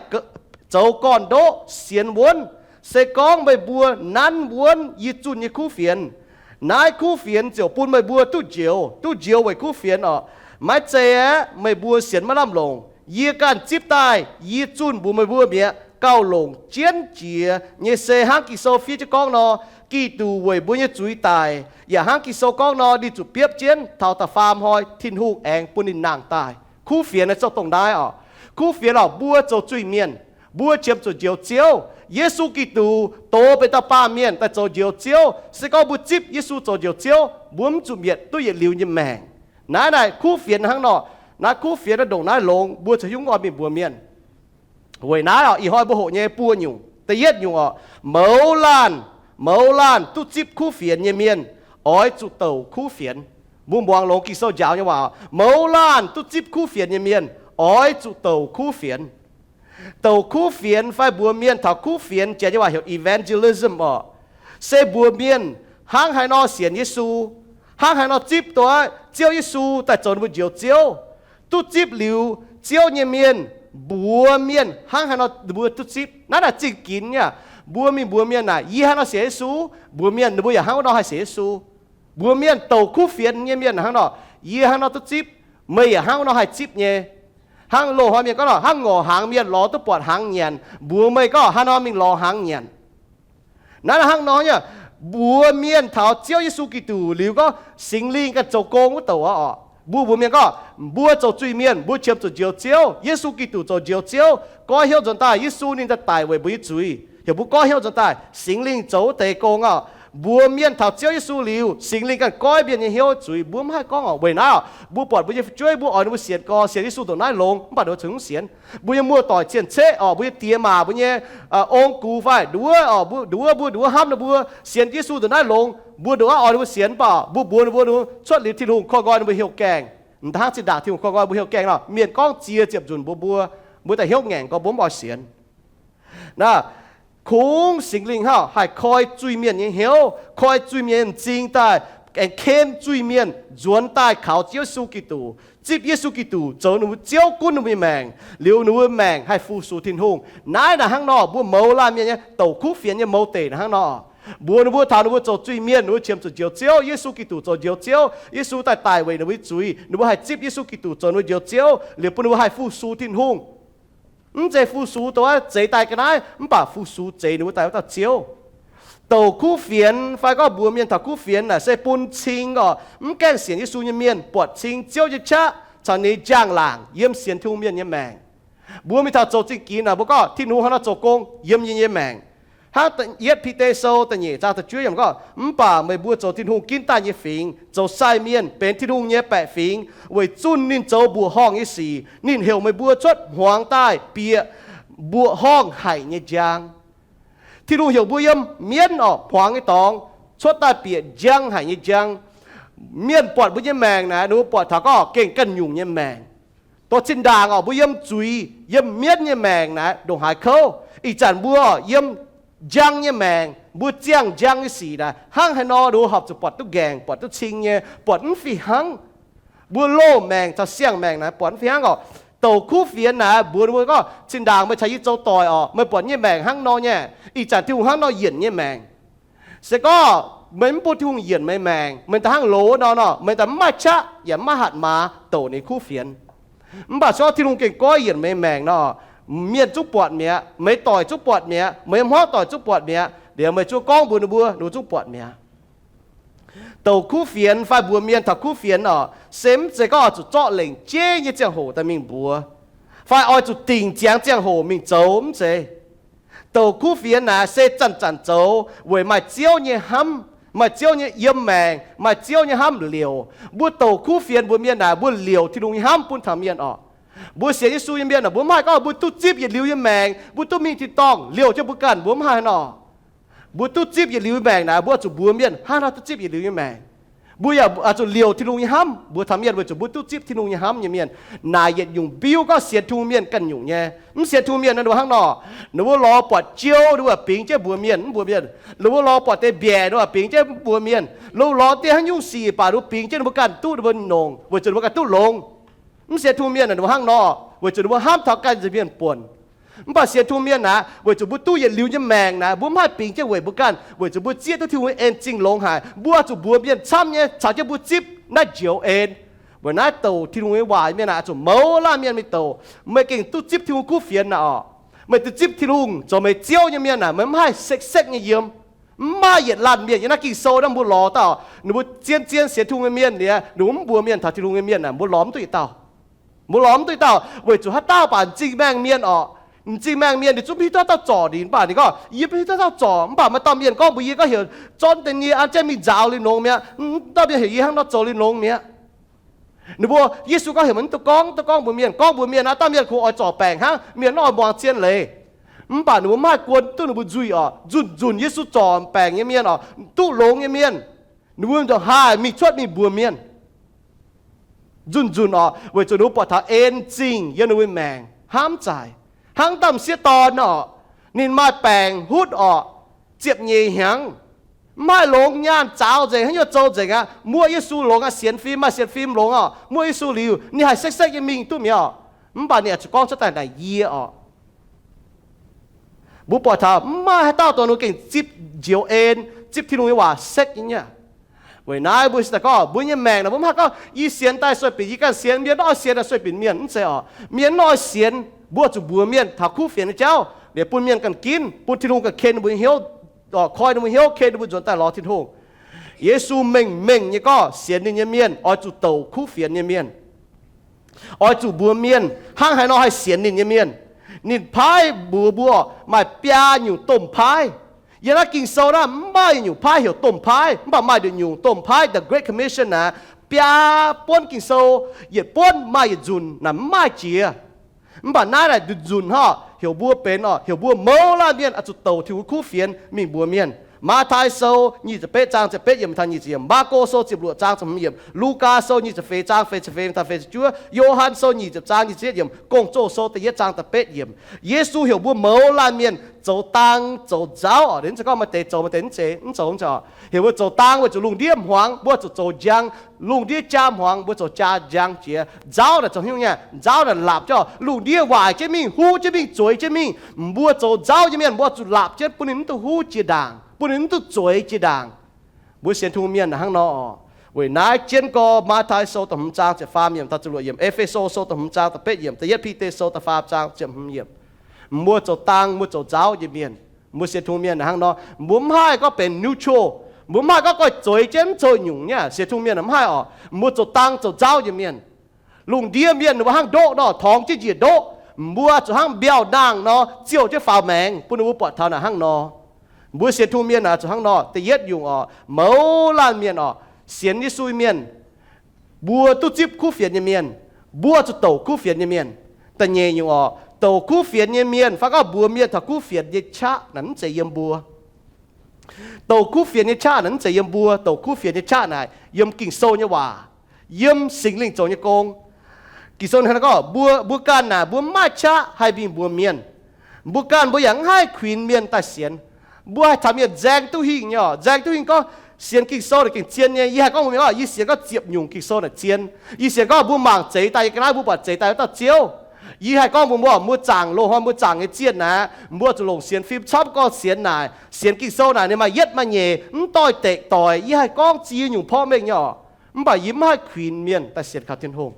zoux gorn-ndoqv sienx wuonv, se gorngv meih mbuo nanv wuonv yie zunh nyei kuv fienx, naaiv kuv fienx ziouc bun meih mbuo duqv njoux. Duqv njoux weic kuv fienx oc. Maiv zeiz aeqv, meih mbuo sienx maiv lamh longc. Yie ganh zipv daaih yie zunh mbuox meih mbuo mi'aqv, gauh longc jienv jiex nyei se hnangv Ging-Sou fiev jienv gorngv nor, Giduc weic mbuo nyei zuiz daic, yaac hnangv Ging-Sou gorngv nor, ninh zuqc biopv jienv taux da'faam hnoi Tin-Hungh aengx bun ninh nangh daaih. Kuv fienx naaiv zoux dongh naaiv oc. Kuv fienx oc, mbuo zoux zuiz-mienh, mbuo qiemx zuqc njoux Ziouv. Yesu Giduc dox benx dauh baamh mienh daaih zoux njoux Ziouv. Se gorngv mbuo zipv Yesu zoux njoux Ziouv, mbuo mv zuqc mietc duqv yietc liuz nyei maengc. Naaiv naaic kuv fienx hnangv nor. Naaiv kuv fienx naaiv ndongc naaiv longx, mbuo caux hnyouv oix mingh mbuox mienh. Weic naaiv oc, ih hnoi mbuo hoqc nyei buo nyungc. Da'yietv nyungc oc, mouz laanh, mouz laanh duqv zipv kuv fienx nyei mienh oix zuqc douc kuv fienx. Mbuo muangx longx Ging-Sou njaaux nyei waac, mouz laanh duqv zipv kuv fienx nyei mienh oix zuqc douc kuv fienx. Douc kuv fienx fai mbuox mienh taux kuv fienx, Janx nyei waac heuc evangelism oc, se mbuox mienh hnangv haaix nor sienx Yesu, hnangv haaix nor zipv duqv Ziouv Yesu daaih zoux ninh mbuo njoux Ziouv. Duqv zipv liuz Ziouv nyei mienh mbuox mienh hnangv haaix nor ninh mbuo duqv zipv. Naaiv naaic zingh ginx nyei. Mbuo mingh mbuox mienh naaic, yie hnangv nor sienx Yesu, mbuox mienh ninh mbuo yaac hnangv nor haih sienx Yesu. Mbuox mienh douc kuv fienx nyei mienh hnangv nor, yie hnangv nor duqv zipv, meih yaac hnangv nor haih zipv nyei. Hnangv loz-hnoi mienh gorngv nor, hnangv ngorc hnaangx mienh lorz duqv buatc hnaangx nyanc, mbuox meih gorngv hnangv nor mingh lorz hnaangx nyanc. Naaiv hnangv nor nyei, mbuox mienh taux Ziouv Yesu Giduc liuz gorngv Singx Lingh ganh zoux gong wuov douc aqv oc. Mbuo mbuox mienh gorngv mbuo zoux zuiz-mienh, mbuo qiemx zuqc njoux Ziouv, Yesu Giduc zoux njoux Ziouv. Goiv hnyouv nzuonx daaih Yesu ninh daaih daic weic mbuo nyei zuiz, heuc mbuo goiv hnyouv nzuonx daaih Singx Lingh zoux wuov deix gong aqv. Mbuox mienh taux Ziouv Yesu liuz, Singx Lingh ganh goiv mienh nyei hnyouv zuiz. Mbuo mv haih gorngv oc. Weic naaiv oc, mbuo buatc mbuo nyei fu'jueiv, mbuo oix ninh mbuo sienx gorx, sienx Yesu ndongc naaiv longx, mv baac ninh mbuo cingx mv sienx. Mbuo nyei muoz-doic cien-ceqv oc, mbuo nyei diex maac, mbuo nyei ong-gux fai nduov oc, mbuo nduov, mbuo nduov hnamv ninh mbuo sienx Yesu ndongc naaiv longx, mbuo ndongc naaiv oix ninh mbuo sienx, mv baac mbuo mbuox ninh mbuo, cuotv liuz Tin-Hungh korv nqoi ninh mbuo hnyouv gaengh. M'daaih hnangv zinh ndaangc Tin-Hungh korv nqoi mbuo hnyouv gaengh nor, mienh gorngv ziex ziepc nzunc mbuox mbuo, mbuo daaih hnyouv ngaengc gorx, mbuo mv oix sienx. Naaiv, kungx Singx Lingh hnangv haih koi zuiz-mienh nyei hnyouv, koi zuiz-mienh m'zing daaih, aengx ken zuiz-mienh nzuonx daaih kaux Yesu Giduc, zipv Yesu Giduc zoux ninh mbuo Ziouv gunv ninh mbuo nyei maengc, liuz ninh mbuo maengc haih fu-sux Tin-Hungh. Naaiv naaic hnangv nor, mbuo mouz laanh mienh nyei douc kuv fienx nyei mouz deic naaic hnangv nor. Mbuox ninh mbuo taux ninh mbuo zoux zuiz-mienh, ninh mbuo qiemx zuqc njoux Ziouv, Yesu Giduc zoux njoux Ziouv, Yesu daaih daic weic ninh mbuo nyei zuiz, ninh mbuo haih zipv Yesu Giduc zoux ninh mbuo njoux Ziouv, liuz bun ninh mbuo haih fu-sux Tin-Hungh. Mv zeiz fu-sux dongh wuov zeix daaih ga'naaiv, mv baac fu-sux zeix ninh wuov daaih wuov dauh Ziouv. Douc kuv fienx fai gorngv mbuox mienh taux kuv fienx naaic se bun cing oc, mv gaengh sienx Yesu nyei mienh buatc cing Ziouv nyei qaqv caux ninh nyei njang-laangc yiem sienx Tin-Hungh mienh nyei maengc. Mbuo mingh taux zoux zingh ginx naaic, mbuo gorngv Tin-Hungh hnangv nor zoux gong yiem yie nyei maengc. Hnangv yietv Bide Sou da'nyeic zaang da'juov yiemc gorngv, mv baac meih mbuo zoux Tin-Hungh ginv daaih nyei fingx, zoux sai mienh, benx Tin-Hungh nyei baeqc fingx, weic zunh ninh zoux mbuoqc horngh nyei sic. Ninh heuc meih mbuo cuotv hmuangx daaih bieqc mbuoqc horngh haic nyei njang. Tin-Hungh heuc mbuo yiem mienv oc, hmuangx nyei dorngx, cuotv daaih bieqc njang haic nyei njang. Mienh buatc mbuo nyei maengc naaic, ninh mbuo buatc taux gorngv gengh ganh nyungc nyei maengc. Dorh zinh ndaangc oc, mbuo yiem zuiz, yiem mienv nyei maengc naaic ndongc haaix kouv. Ih zanc mbuo yiem njang nyei maengc, mbuo ziangh njang nyei sic naaic, hnangv haaix nor ninh mbuo horpc zuqc buatc duqv ngaengc, buatc duqv cing nyei, buatc mv fih hnangv. Mbuo loz-maengc caux siang-maengc naaic buatc mv fih hnangv oc. Douc kuv fienx naaic mbuox ninh mbuo gorngv, zinh ndaangc meih caux yie zoux doic oc, meih buatc nyei maengc hnangv nor nyei. Ih zanc Tin-Hungh hnangv nor yienc nyei maengc. Se gorngv meih mv bun Tin-Hungh yienc meih maengc, meih daaih hnangv loz nor nor, meih daaih mv maaih qaqv yaac mv maaih hatc maaz douc ninh kuv fienx. Mv baac se gorngv Tin-Hungh gengh goiv yienc meih maengc nor, mienh zungv buatc mi'aqv, meih doic zungv buatc mi'aqv, meih hmuangv doic zungv buatc mi'aqv, liuz meih zungv gorngv mbuox ninh mbuo, ninh mbuo zungv buatc mi'aqv. Douc kuv fienx fai mbuox mienh taux kuv fienx oc, se mv zeiz gorngv oix zuqc zorqv lengc jeiv nyei ziangh hoc daaih mingh mbuox, fai oix zuqc dingc ziangx ziangh hoc mingh zoux, mv zeiz. Douc kuv fienx naaic se zanc-zanc zoux weic maaih Ziouv nyei hnamv, maaih Ziouv nyei yiem maengc, maaih Ziouv nyei hnamv liouc. Mbuo douc kuv fienx mbuox mienh naaic, mbuo liouc Tin-Hungh nyei hnamv bun taux mienh orqc. Mbuo sienx Yesu nyei mienh aah, mbuo mv haih gorngv mbuo duqv zipv yietc liuz nyei maengc, mbuo duqv mingh tin-dorngh liouc jienv mbuo ganh, mbuo mv haih nor. Mbuo duqv zipv yietc liuz nyei maengc naaic, mbuo zuqc mbuox mienh hnangv haaix nor duqv zipv yietc liuz nyei maengc. Mbuo yaac zuqc liouc Tin-Hungh nyei hnamv mbuox taux mienh weic zuqc mbuo duqv zipv Tin-Hungh nyei hnamv nyei mienh. Naaic yietc nyungc mbiuv gorngv sienx Tin-Hungh mienh ganh nyungc nyei. Mv sienx Tin-Hungh mienh ninh mbuo hnangv nor, ninh mbuo lorz buatc jou ninh mbuo bingx jienv mbuox mienh, mv mbuox mienh. Ninh mbuo lorz buatc deix mbiaeqc ninh mbuo bingx jienv mv mbuox mienh. Ninh mbuo lorz dieh hnangv nyungc sic baac ninh mbuo bingx jienv ninh mbuo ganh duqv ninh mbuo nongc weic zuqc ninh mbuo ganh duqv longx. Mv sienx Tin-Hungh mienh ninh mbuo hnangv nor, weic zuqc ninh mbuo hnamv taux ganh nza'hmien buonc. Mv baac sienx Tin-Hungh mienh naaic, weic zuqc mbuo duqv yietc liuz nyei maengc naaic, mbuo mv haih bingx jienv weic mbuo ganh, weic zuqc mbuo zieqv duqv Tin-Hungh en zingh longx haic. Mbuo zuqc mbuox mienh camv nyei caux jienv mbuo zipv naaiv njoux en. Weic naaiv douc Tin-Hungh nyei waac mienh naaic zuqc mouz laanh mienh mingh douc. Meih gengh duqv zipv Tin-Hungh kuv fienx naaic orqc. Meih duqv zipv Tin-Hungh zoux meih Ziouv nyei mienh naaic, meih mv haih sekv-sekv nyei yiem. Mv maaih yietc laanh mienh yiem naaiv Ging-Sou naaiv mbuo lorz dauh, ninh mbuo zien-zien sienx Tin-Hungh nyei mienh liuz, ninh mbuo mv mbuox mienh taux Tin-Hungh nyei mienh naaic, mbuo lorz mv duqv yietc dauh. Mbuo lorz mv duqv yietc dauh weic zuqc haaix dauh baac m'zing maengh mienh orqc. M'zing maengh mienh ninh zungv mv hiuv duqv haaix dauh zorc ninh, mv baac ninh gorngv, yie mv hiuv duqv haaix dauh zorc, mv baac maaih dauh mienh gorngv mbuox yie gorngv heuc John Daniel an jienv mingh nzaaux Lingh Longx mi'aqv. Dauh mienh heuc yie hnangv nor zoux Lingh Longx mi'aqv. Ninh mbuo, Yesu gorngv heuc maiv duqv gorngv, duqv gorngv mbuox mienh, gorngv mbuox mienh aqv, dauh mienh kungx oix zorc baengc hnangv, mienh mv oix muangx zien leiz. Mv baac ninh mbuo mv haih guon duqv ninh mbuo nzuih orqc. Nzunc-nzunc Yesu zorc baengc nyei mienh orqc, duqv longx nyei mienh, ninh mbuo ndongc haaix mingh cuotv mingh mbuox mienh. Nzunc-nzunc orqc, weic zuqc ninh mbuo buatc taux en zingh yiem ninh mbuo maengc hnamv zaic. Hnangv dauh m'sieqv dorn orqc, ninh maaih baengc hutv orqc, ziepc nyeic hnyangx, mv haih longx nyaanh zaaux nzengc, haaix nyungc zoux nzengc aqv. Muoqv Yesu longx aqv, sienx fim, maaih sienx fim longx orqc. Muoqv Yesu liuz, ninh haih sekv-sekv nyei mingh duqv mi'aqv orqc. Mv baac ninh oix zuqc gorngv cuotv daaih naaic yie orqc. Mbuo buatc taux mv maaih haaix dauh dongh ninh gengh zipv njoux en, zipv Tin-Hungh nyei waac sekv nyei aqv. Weic naaiv mbuo se daaih gorngv mbuo nyei maengc naaic, mbuo mv haih gorngv yie sienx daaih sueih binc yie ganh sienx, mienh oix sienx daaih sueih binc mienh, mv zeiz orqc. Mienh mv oix sienx, mbuo zuqc mbuox mienh taux kuv fienx nyei jauv, liuz bun mienh ganh ginv, bun Tin-Hungh ganh ken ninh mbuo hnyouv, koi ninh mbuo hnyouv, ken ninh mbuo nzuonx daaih lorz Tin-Hungh. Yesu mengh mengh nyei gorngv sienx ninh nyei mienh oix zuqc douc kuv fienx nyei mienh. Oix zuqc mbuox mienh hnangv haaix nor haih sienx ninh nyei mienh. Ninh paaiv mbuox mbuo maaih biaa nyungc domh paaiv. Yiem naaiv Ging-Sou naaiv mv maaih nyungc paaiv heuc domh paaiv, mv baac maaih nduqc nyungc domh paaiv, the Great Commission naaic, biaa buonv Ging-Sou, yietc buonv maaih yietc nzunc naaic mv maaih jiex. Mv baac naaiv naaic nzunc hnangv heuc mbuo benx orqc, heuc mbuo mouz laanh mienh oix zuqc douc Tin-Hungh kuv fienx mingh mbuox mienh. Matv^taai Sou nyic ziepc betv zaang ziepc betv yiemc taux nyic ziepc yiemc, Maako Sou ziepc luoqc zaang ziepc hmz yiemc, Lugaa Sou nyic ziepc feix zaang feix ziepc feix taux feix ziepc juov, Yo^han Sou nyic ziepc zaang nyic ziepc yietv yiemc, Gong-Zoh Sou da'yietv zaang da'betv yiemc. Yesu heuc mbuo mouz laanh mienh zoux dang zoux nzauv orqc. Ninh mv zeiz gorngv maaih deix zoux maaih deix mv zeiz, mv zoux mv zeiz orqc. Heuc mbuo zoux dang weic zuqc lungh ndiev hmuangx, mbuo zuqc zoux njang. Lungh ndiev jaa hmuangx, mbuo zoux jaa njang jiex. Nzauv naaic zoux haaix nyungc nyei? Nzauv naaic laapc jienv lungh ndiev waaic jienv mingh, huv jienv mingh, zueiz jienv mingh. Mbuo zoux nzauv nyei mienh mbuo zuqc laapc jienv bun ninh mv duqv huv jiex ndaangc, bun ninh mv duqv zueiz jiex ndaangc. Mbuo sienx Tin-Hungh mienh naaic hnangv nor. Weic naaiv jienv gorx Matv^taai Sou da'hmz zaang ziepc faam yiemc taux ziepc luoqc yiemc, E^fe^so Sou da'hmz zaang da'betv yiemc, da'yietv Bide Sou da'faam zaang ziepc hmz yiemc. Mbuo zoux dang, mbuo zoux nzauv nyei mienh. Mbuo sienx Tin-Hungh mienh naaic hnangv nor, mbuo mv haih gorngv benx neutral. Mbuo mv haih gorngv goiv zueiz jienv mv zoux nyungc nyei. Sienx Tin-Hungh mienh mv haih orqc. Mbuo zoux dang zoux nzauv nyei mienh. Lungh ndiev mienh ninh mbuo hnangv ndoqv nor, torngx jienv njiec ndoqv. Mbuo zuqc hnangv mbiauh nangh nor, ziouh jienv faaux maengx bun ninh mbuo buatc taux naaic hnangv nor. Mbuo sienx Tin-Hungh mienh naaic zuqc hnangv nor. Da'yietv nyungc orqc, mouz laanh mienh orqc, sienx Yesu nyei mienh, mbuo duqv zipv kuv fienx nyei mienh. Mbuo zuqc douc kuv fienx nyei mienh. Da'nyeic nyungc orqc, douc kuv fienx nyei mienh fai gorngv mbuox mienh taux kuv fienx nyei qaqv naaic mv zeiz yiem mbuo. Douc kuv fienx nyei qaqv naaic mv zeiz yiem mbuo. Douc kuv fienx nyei qaqv naaic yiem Ging-Sou nyei waac, yiem Singx Lingh zoux nyei gong. Ging-Sou hnangv naaiv gorngv, mbuo, mbuo ganh naaic mbuo mv maaih qaqv haih mingh mbuox mienh. Mbuo ganh mbuo yaac mv haih kuinx mienh daaih sienx. Mbuo haih taux mienh nzaeng duqv hingh nyei orqc, nzaeng duqv hingh gorngv sienx Ging-Sou naaic gengh zien nyei. Yie haih gorngv mbuox mienh gorngv yie sienx gorngv ziepc nyungc Ging-Sou naaic zien. Yie sienx gorngv mbuo mangc zeix daaih yie ga'naaiv mbuo buatc zeix daaih wuov dauh Ziouv. Yie haih gorngv mbuox mbuo, mbuo zaangc loz-hnoi mbuo zaangc nyei zienh naaic, mbuo zuqc longc sienx fim camv gorngv sienx naaic, sienx Ging-Sou naaic ninh maaih yietv maaih nyeic, mv doix-dekc doic. Yie haih gorngv ziex nyungc porv mengh nyei orqc. Mv baac yie mv haih kuinx mienh daaih sienx kaux Tin-Hungh.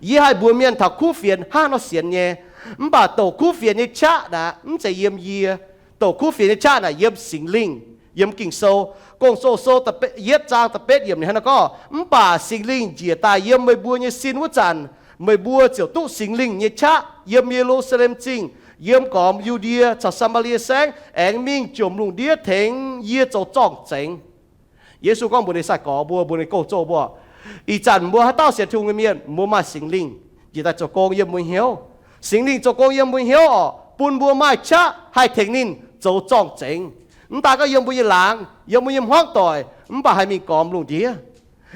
Yie haih mbuox mienh taux kuv fienx hnangv nor sienx nyei. Mv baac douc kuv fienx nyei qaqv naaic mv zeiz yiem yie. Douc kuv fienx nyei qaqv naaic yiem Singx Lingh, yiem Ging-Sou. Gong-Zoh Sou da'betv, yietv zaang da'betv yiemc ninh hnangv naaiv gorngv, mv baac Singx Lingh njiec daaih yiem meih mbuo nyei sin wuov zanc, meih mbuo ziouc duqv Singx Lingh nyei qaqv yiem Ye^lu^saa^lem Zingh yiem gormx Yu^ndie caux Saa^maa^lie Saengv, aengx mingh jomc lungh ndiev tengx yie zoux zorng-zengx. Yesu gorngv mbuox ninh sai-gorx mbuo, mbuox ninh gong-zoh mbuo, ih zanc mbuo haaix dauh sienx Tin-Hungh nyei mienh, mbuo maaih Singx Lingh njiec daaih zoux gong yiem mbuo hnyouv. Singx Lingh zoux gong yiem mbuo hnyouv orqc, bun mbuo maaih qaqv haih tengx ninh zoux zorng-zengx. Mv daan gorngv yiem mbuo nyei laangz, yiem mbuo nyei hmuangv doic, mv baac haih mingh gormx lungh ndiev.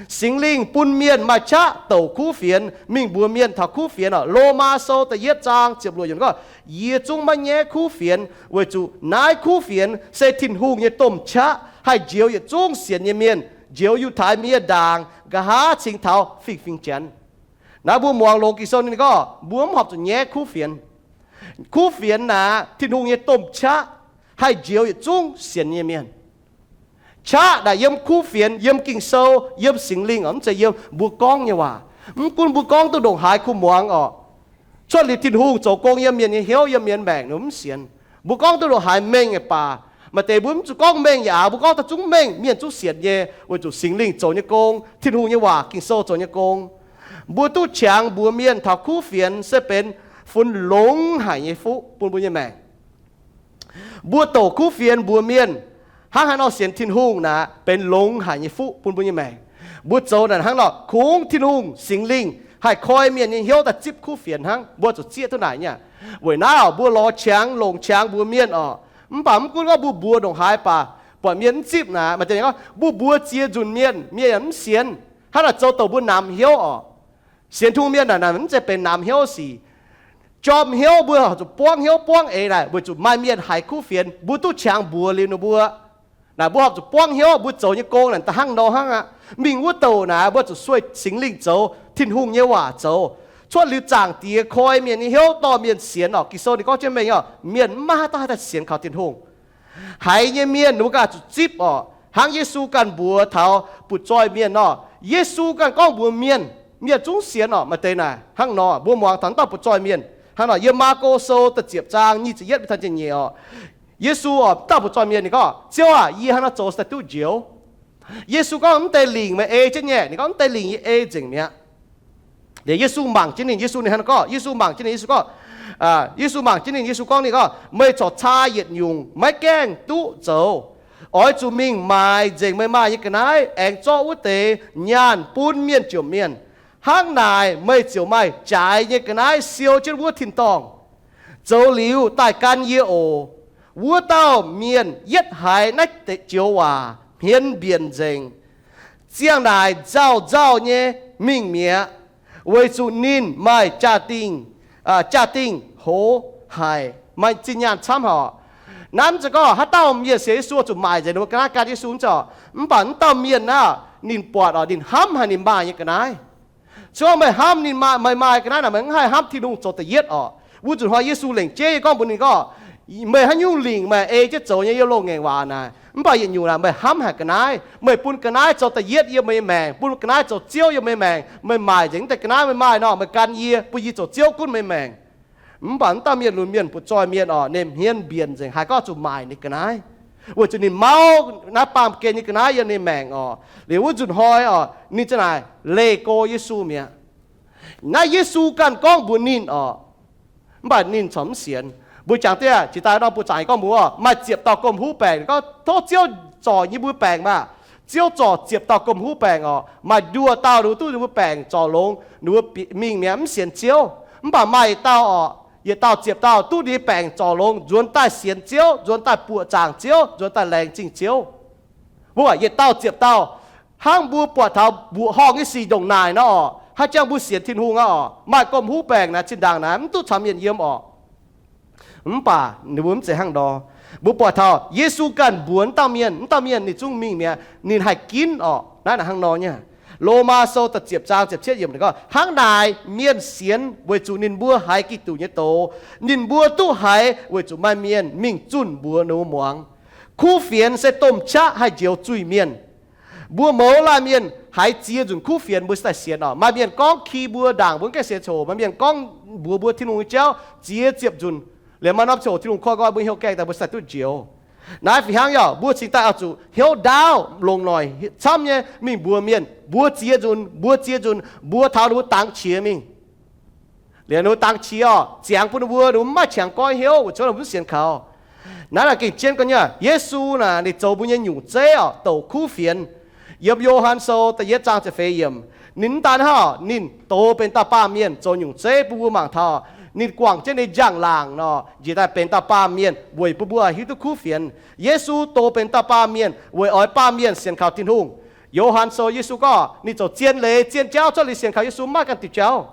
Singx Lingh bun mienh maaih qaqv douc kuv fienx, mingh mbuox mienh taux kuv fienx orqc. Lomaa Sou da'yietv zaang ziepc luoqc yiemc gorngv, yie zungv maiv nyaiv kuv fienx, weic zuqc naaiv kuv fienx se Tin-Hungh nyei domh qaqv, haih njoux yietc zungv sienx nyei mienh, njoux Yiutai mienh ndaangc, nqa'haav cingx taux fingx-fingx Janx. Naaiv mbuo muangx longx Ging-Sou ninh gorngv mbuo mv horpc zuqc nyaiv kuv fienx. Kuv fienx naaic Tin-Hungh nyei domh qaqv, haih njoux yietc zungv sienx nyei mienh. Qaqv naaic yiem kuv fienx, yiem Ging-Sou, yiem Singx Lingh orqc, mv zeiz yiem mbuo gorngv nyei waac. Mv gunv mbuo gorngv duqv ndongc haaix kuv muangx orqc, cuotv liuz Tin-Hungh zoux gong yiem mienh nyei hnyouv, yiem mienh maengc, ninh mv sienx. Mbuo gorngv duqv ndongc haaix mengh aqv baac, maaih deix mbuo mv zuqc gorngv mengh yaac aqv, mbuo gorngv daaih zungv mengh, mienh zungv sienx nyei, weic zuqc Singx Lingh zoux nyei gong, Tin-Hungh nyei waac, Ging-Sou zoux nyei gong. Mbuo duqv qangx mbuox mienh taux kuv fienx se benx funx longx haic nyei fuqv bun mbuo nyei maengc. Mbuo douc kuv fienx mbuox mienh hnangv haaix nor sienx Tin-Hungh naaic benx longx haic nyei fuqv bun mbuo nyei maengc. Mbuo zoux naaic hnangv nor kungx Tin-Hungh Singx Lingh haih koi mienh nyei hnyouv daaih zipv kuv fienx hnangv. Mbuo zuqc zieqv duqv naaic nyei. Weic naaiv mbuo lorz qangx longc qangx mbuox mienh orqc. Mv baac mv gunv gorngv mbuo mbuox ndongc haaix baac buatc mienh mv zipv naaic, maaih deix gorngv mbuo mbuox ziex nzunc mienh, mienh yaac mv sienx. Hnangv naaic zoux douc mbuo namx hnyouv orqc. Sienx Tin-Hungh mienh naaic mv zeiz benx namx hnyouv sic. Jorm hnyouv, mbuo horpc zuqc buangv hnyouv buangv eix naaic weic zuqc maaih mienh haiz kuv fienx, mbuo duqv qangx mbuox liuz ninh mbuo. Naaic mbuo horpc zuqc buangv hnyouv, mbuo zoux nyei gong naaic da'hnangv nor hnangv aqv. Mingh wuov douc naaic mbuo zuqc sueih Singx Lingh zoux, Tin-Hungh nyei waac zoux. Cuotv liuz zaangc Diex koi mienh nyei hnyouv dorh mienh sienx orqc. Ging-Sou ninh gorngv jienv mengh orqc, mienh mv maaih haaix dauh haih daaih sienx kaux Tin-Hungh. Haiz nyei mienh ninh mbuo ganh zuqc zipv orqc. Hnangv Yesu ganh mbuox taux butv-zoih mienh orqc, Yesu ganh gorngv mbuox mienh, mienh zungv sienx orqc. Maaih deix naaic hnangv nor, mbuo muangx taux dauh butv-zoih mienh hnangv nor, yiem Maako Sou da'ziepc zaang nyic ziepc yietv mingh taux nyic ziepc nyeic orqc. Yesu orqc, dauh butv-zoih mienh ninh gorngv, Ziouv aac, yie hnangv nor zoux cingx daaih duqv njoux? Yesu gorngv, Mv deix lingc meih ei jienv nyei? Ninh gorngv, Mv deix lingc yie ei nzengc mi'aqv. Liuz Yesu mangc jienv ninh, Yesu ninh hnangv nor gorngv, Yesu mangc jienv ninh, Yesu gorngv, Yesu mangc jienv ninh, Yesu gorngv, ninh gorngv, Meih corc caa yietc nyungc maiv gaengh duqv zoux. Oix zuqc mingh maaic nzengc meih maaih nyei ga'naaiv, aengx zorqv wuov deix nyaanh bun mienh jomc mienh. Hnangv naaic meih ziouc maaih jaaix nyei ga'naaiv siou jienv wuov tin-dorngh. Zoux liuz daaih gan yie oc. Wuov dauh mienh yietv haiz naaiv deix joux waac hmien mbienc nzengc. Ziang naaic nzauh nzauh nyei mingh mi'aqv, weic zuqc ninh maaih jaa-dingh, jaa-dingh hoz haic, maaih zinh nyaanh camv haic. Naaiv mv zeiz gorngv haaix dauh mienh sienx Yesu zuqc maaic nzengc ninh mbuo ga'naaiv gan Yesu mv zeiz orqc. Mv baac mv dauh mienh naaiv, ninh buatc orqc, ninh hnamv haic ninh maaih nyei ga'naaiv. Se gorngv meih hnamv ninh maaih, meih maaih ga'naaiv naaic, meih mv haih hnamv Tin-Hungh zoux da'yietv orqc. Wuov nzunc hnoi Yesu lengc jeiv gorngv mbuox ninh gorngv, Meih haaix nyungc lingc meih ei jienv zoux nyei yiem loz-ngaengc waac naaic, mv baac yietc nyungc naaic meih hnamv haic ga'naaiv. Meih bun ga'naaiv zoux da'yietv yiem meih nyei maengc, bun ga'naaiv zoux Ziouv yiem meih nyei maengc. Meih maaic nzengc mv deix ga'naaiv meih maaih nor, meih gan yie, bun yie zoux Ziouv gunv meih nyei maengc. Mv baac mv dauh mienh lunx mienh butv-zoih mienh orqc, ninh hmien mbienc nzengc, haaix gorngv zuqc maaic ninh ga'naaiv, weic zuqc ninh mauv naaiv baamh gen nyei ga'naaiv yiem ninh maengc orqc. Liuz wuov nzunc hnoi orqc, ninh ziang naaic leih go Yesu mi'aqv. Naaiv Yesu ganh gorngv mbuox ninh orqc. Mv baac ninh corc mv sienx. Mbuo jangx dieh, jiex daaih norm buoz-zaangc gorngv mbuox maaih ziepc dauh gomh huv baengc. Gorngv tov Ziouv zorc yie mbuo baengc maah. Ziouv zorc ziepc dauh gomh huv baengc orqc. Maaih nduoh dauh ninh mbuo duqv ninh mbuo baengc zorc longx, ninh mbuo mingh mi'aqv, mv sienx Ziouv. Mv baac maaih yietc dauh orqc, yietc dauh ziepc dauh duqv ninh baengc zorc longx, nzuonx daaih sienx Ziouv, nzuonx daaih buoqc zaangc Ziouv, nzuonx daaih laengz zingh Ziouv. Mbuo yietc dauh ziepc dauh, hnangv mbuo buatc taux mbuoqc horngh nyei sic ndongc naaic nor orqc, haaix jangx mbuo sienx Tin-Hungh aqv orqc? Maaih gomh huv baengc naaic zinh ndaangc naaic mv duqv caux mienh yiem orqc. Mv baac ninh mbuo mv zeiz hnangv nor. Mbuo buatc taux Yesu ganh mbuox mv dauh mienh, mv dauh mienh ninh zungv mingh mi'aqv, ninh haih ginv orqc. Naaiv naaic hnangv nor nyei. Lomaa Sou da'ziepc zaang ziepc cietv yiemc ninh gorngv, hnangv naaic mienh sienx weic zuqc ninh mbuo haiz Giduc nyei doz, ninh mbuo duqv haiz weic zuqc maaih mienh mingh zunh mbuox ninh mbuo muangx. Kuv fienx se domh qaqv haih njoux zuiz-mienh. Mbuo mouz laanh mienh haiz ziex nzunc kuv fienx mbuo se daaih sienx orqc. Maaih mienh gorngv ki mbuo ndaangc mbuo mv gaengh sienx coc. Maaih mienh gorngv mbuox mbuo Tin-Hungh nyei jauv ziex ziepc nzunc. Liemh maaih norm coc Tin-Hungh koi nqoi mbuo hnyouv gaengh daaih mbuo se daaih duqv njoux. Naaiv fih hnangv yaac mbuo cingx daaih oix zuqc hnyouv ndaauv longc noic camv nyei mingh mbuox mienh, mbuox ziex nzunc, mbuox ziex nzunc, mbuox taux ninh mbuo dangx qiex mingh. Liuz ninh mbuo dangx qiex orqc, ziangx bun ninh mbuo, ninh mbuo mv maaih qangx goiv hnyouv, weic zuqc ninh mbuo mv sienx kaux. Naaiv naaic gengh jienv gorngv nyei, Yesu naaic ninh zoux mbuo nyei nyungc zeiv orqc, douc kuv fienx. Yiem Yo^han Sou da'yietv zaang ziepc feix yiemc, ninh mv daan hnangv, ninh doz benx dauh baamh mienh zoux nyungc zeiv bun mbuo mangc taux, ninh guangc jienv ninh njang-laangc nor, njiec daaih benx dauh baamh mienh weic bun mbuo hiuv duqv kuv fienx. Yesu doz benx dauh baamh mienh weic oix baamh mienh sienx kaux Tin-Hungh. Yo^han Sou Yesu gorngv ninh zoux zien leiz zien jauv cuotv liuz sienx kaux Yesu mv maaih ganh diuh jauv.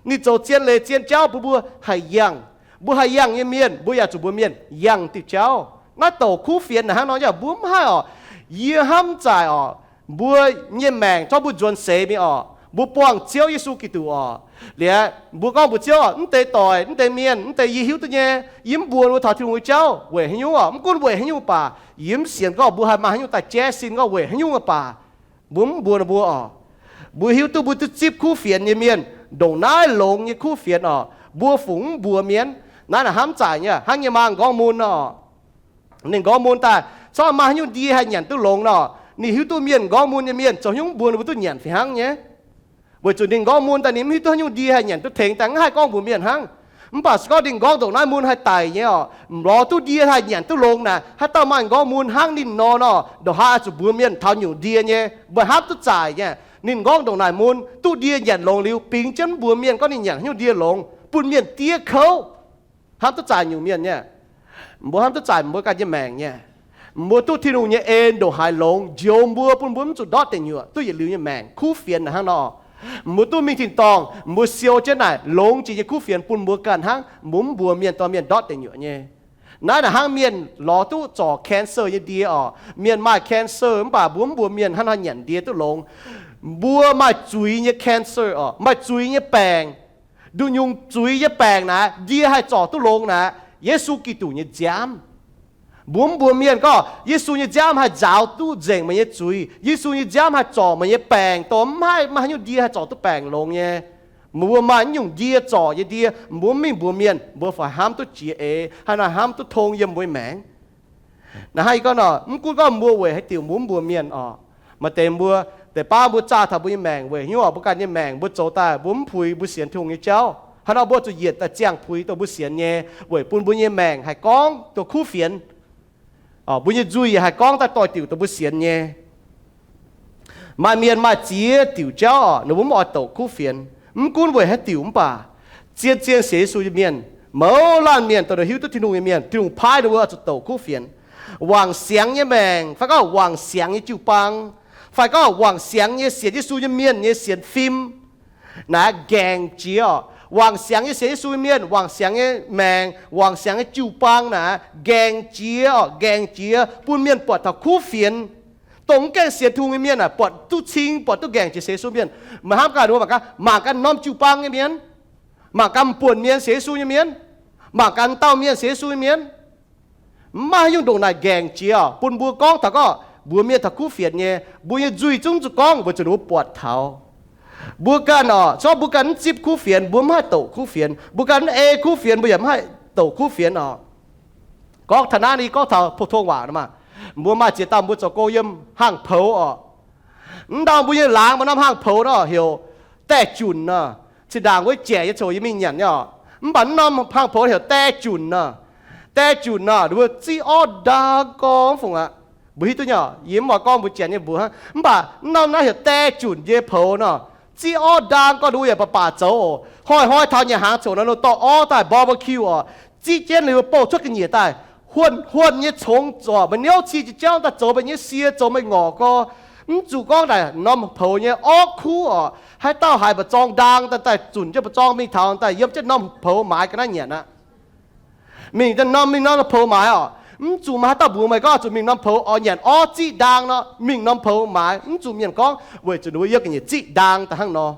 Ninh zoux zien leiz zien jauv bun mbuo haih yangh. Mbuo haih yangh nyei mienh, mbuo yaac zuqc mbuox mienh yangh diuh jauv. Naaiv douc kuv fienx naaic hnangv nor nyei, mbuo mv haih orqc. Yie hnamv zaaic orqc, mbuo nyei maengc zorqv mbuo nzuonx seix mingh orqc, mbuo buangh Ziouv Yesu Giduc orqc. Liuz mbuo gorngv mbuox Ziouv, mv deix doic, mv deix mienh, mv deix yie hiuv duqv nyei, yie mv mbuox ninh mbuo taux Tin-Hungh nyei jauv. Weic haaix nyungc orqc? Mv gunv weic haaix nyungc baac, yie mv sienx gorngv mbuo haih maaih haaix nyungc daaih jaiv sin gorngv weic haaix nyungc baac, mbuo mv mbuox ninh mbuo orqc. Mbuo hiuv duqv mbuo duqv zipv kuv fienx nyei mienh, ndongc naaiv longx nyei kuv fienx orqc, mbuo fungc mv mbuox mienh. Naaiv naaic hnamv zaaic nyei, hnangv nyei maa m'nqorngv mun orqc. Ninh m'nqorngv mun daaih, corc maaih haaix nyungc ndie haih nyanc duqv longx nor, ninh hiuv duqv mienh m'nqorngv mun nyei mienh zoux haaix nyungc mbuox ninh mbuo duqv nyanc fih hnangv nyei. Weic zuqc ninh m'nqorngv mun daaih ninh mv hiuv duqv haaix nyungc ndie haih nyanc duqv tengx daaih, mv haih gorngv mbuox mienh hnangv. Mv baac se gorngv ninh m'nqorngv ndongc naaiv mun haih daic nyei orqc, m'lorz duqv ndie haih nyanc duqv longx naaic, haaix dauh maaih m'nqorngv mun hnangv ninh nor nor, ndongc haaix zuqc mbuox mienh taux nyungc ndie nyei, mbuo hnamv duqv zaaic nyei. Ninh m'nqorngv ndongc naaic mun duqv ndie nyanc longx liuz, bingx jienv mv mbuox mienh gorngv ninh nyanc haaix nyungc ndie longx, bun mienh diev kouv. Hnamv duqv zaaic nyungc mienh nyei. Mbuo hnamv duqv zaaic mbuo ganh nyei maengc nyei. Mbuo duqv Tin-Hungh nyei en ndongc haaix longx, njoux mbuo, bun mbuo mv zuqc ndortv deic nyuoqc, duqv yietc liuz nyei maengc. Kuv fienx naaic hnangv nor, mbuo duqv mingh tin-dorngh, mbuo siou jienv naaic longx jiex nyei kuv fienx bun mbuo ganh hnangv, mbuo mv mbuox mienh dorh mienh ndortv deic nyuoqc nyei. Naaiv naaic hnangv mienh lorz duqv zorc cancer nyei ndie orqc. Mienh maaih cancer mv baac mbuo mv mbuox mienh hnangv haaix nor nyanc ndie duqv longx. Mbuo maaih zuiz nyei cancer orqc, maaih zuiz nyei baengc. Nduqc nyungc zuiz nyei baengc naaic, ndie haih zorc duqv longx naaic, Yesu Giduc nyei nziaamv. Mbuo mv mbuox mienh gorngv Yesu nyei nziaamv haih nzaaux duqv nzengc meih nyei zuiz. Yesu nyei nziaamv haih zorc meih nyei baengc, dongh mv haih maaih haaix nyungc ndie haih zorc duqv baengc longx nyei. Mbuo maaih naaiv nyungc ndie zorc nyei ndie, mbuo mv mingh mbuox mienh, mbuo fai hnamv duqv jiex eix, haaix nor hnamv duqv tong yiem mbuo nyei maengc. Naaiv hnangv yie gorngv nor, mv gunv gorngv mbuo weic haaix diuc mbuo mv mbuox mienh orqc, maaih deix mbuo, deix baav mbuo zaah taux mbuo nyei maengc weic hnyouv oc, mbuo ganh nyei maengc mbuo zoux daaih mbuo mv puix, mbuo sienx Tin-Hungh nyei jauv. Hnangv nor mbuo zuqc yietc daaih ziangh puix dongh mbuo sienx nyei, weic bun mbuo nyei maengc haih gorngv dongh kuv fienx. Mbuo nyei nzuih yaac haih gorngv daaih doix-diuc dongh mbuo sienx nyei. Maaih mienh maaih ziex diuc jauv oc, ninh mbuo mv oix douc kuv fienx. Mv gunv weic haaix diuc mv baac, zien-zien sienx Yesu nyei mienh, mouz laanh mienh dongh ninh hiuv duqv Tin-Hungh nyei mienh, Tin-Hungh paaiv ninh mbuo zuqc douc kuv fienx. Wangc siangx nyei maengc, fai gorngv wangc siangx nyei jiu-baang, fai gorngv wangc siangx nyei sienx Yesu nyei mienh nyei sienx fim naaic nqaengc jiex oc. Wangc siangx nyei sienx Yesu nyei mienh, wangc siangx nyei maengc, wangc siangx nyei jiu-baang naaic nqaengc jiex oc, nqaengc jiex bun mienh buatc taux kuv fienx. Dongh mv gaengh sienx Tin-Hungh nyei mienh aah, buatc duqv cing, buatc duqv nqaengc jiex sienx Yesu mienh. Meih hnamv gaax, mbuo mangc gaax, mangc gaax norm jiu-baang nyei mienh, mangc gaax mv buonc mienh sienx Yesu nyei mienh, mangc gaax dauh mienh sienx Yesu nyei mienh, mv maaih haaix nyungc ndongc naaic nqaengc jiex oc, bun mbuo gorngv taux gorngv mbuox mienh taux kuv fienx nyei. Mbuo nyei nzuih zungv zuqc gorngv weic zuqc ninh mbuo buatc taux. Mbuo ganh oc, se gorngv mbuo ganh mv zipv kuv fienx, mbuo mv haih douc kuv fienx. Mbuo ganh mv ei kuv fienx, mbuo yaac mv haih douc kuv fienx oc. Gorngv taux naaiv, yie gorngv taux pou-tong waac nor maah. Mbuo maaih ziex dauh mbuo zoux gong yiem hang-poux oc. Mv ndau mbuo nyei laangz maaih norm hang-poux nor heuc daeh junc nor. Zinh ndaangc wuov jaeqc nyei coc yie mingh nyanc nyei oc. Mv baac mv norm hang-poux heuc daeh junc nor. Daeh junc nor, ninh mbuo ziqv orv ndaang gorngv fungc aqv. Mbuo hiuv duqv nyei oc, yie mv oix gorngv mbuo janx nyei mbuox hnangv. Mv baac mv norm naaiv heuc daeh junc nyei poux nor, ziqv orv ndaang gorngv ninh mbuo yaac baac baac zoux oc. Hnoi-hnoi taux nyanc hnaangx coc nor, ninh dorh orv daaih barbecue oc. Ziqv jienv ninh mbuo bouh cuotv ga'nyiec daaih, huonh huonh nyei congx zorc meih niouv cie jiex jauv daaih zoux meih nyei sie, zoux meih ngorc gorx. Mv zuqc gorngv naaic norm poux nyei orv kuv oc. Haaix dauh haiz mba'zorng ndaang daaih, daaih zunc jienv mba'zorng mingh taux daaih yiem jienv norm poux maaiz ga'naaiv nyanc aqv. Mingh norm, mingh norm poux maaiz oc. Mv zuqc maaih haaix dauh mbuox meih gorngv zuqc mingh norm poux oix nyanc orv ziqv ndaang nor, mingh norm poux maaiz. Mv zuqc mienh gorngv weic zuqc ninh mbuo yiem ga'nyiec ziqv ndaang daaih hnangv nor.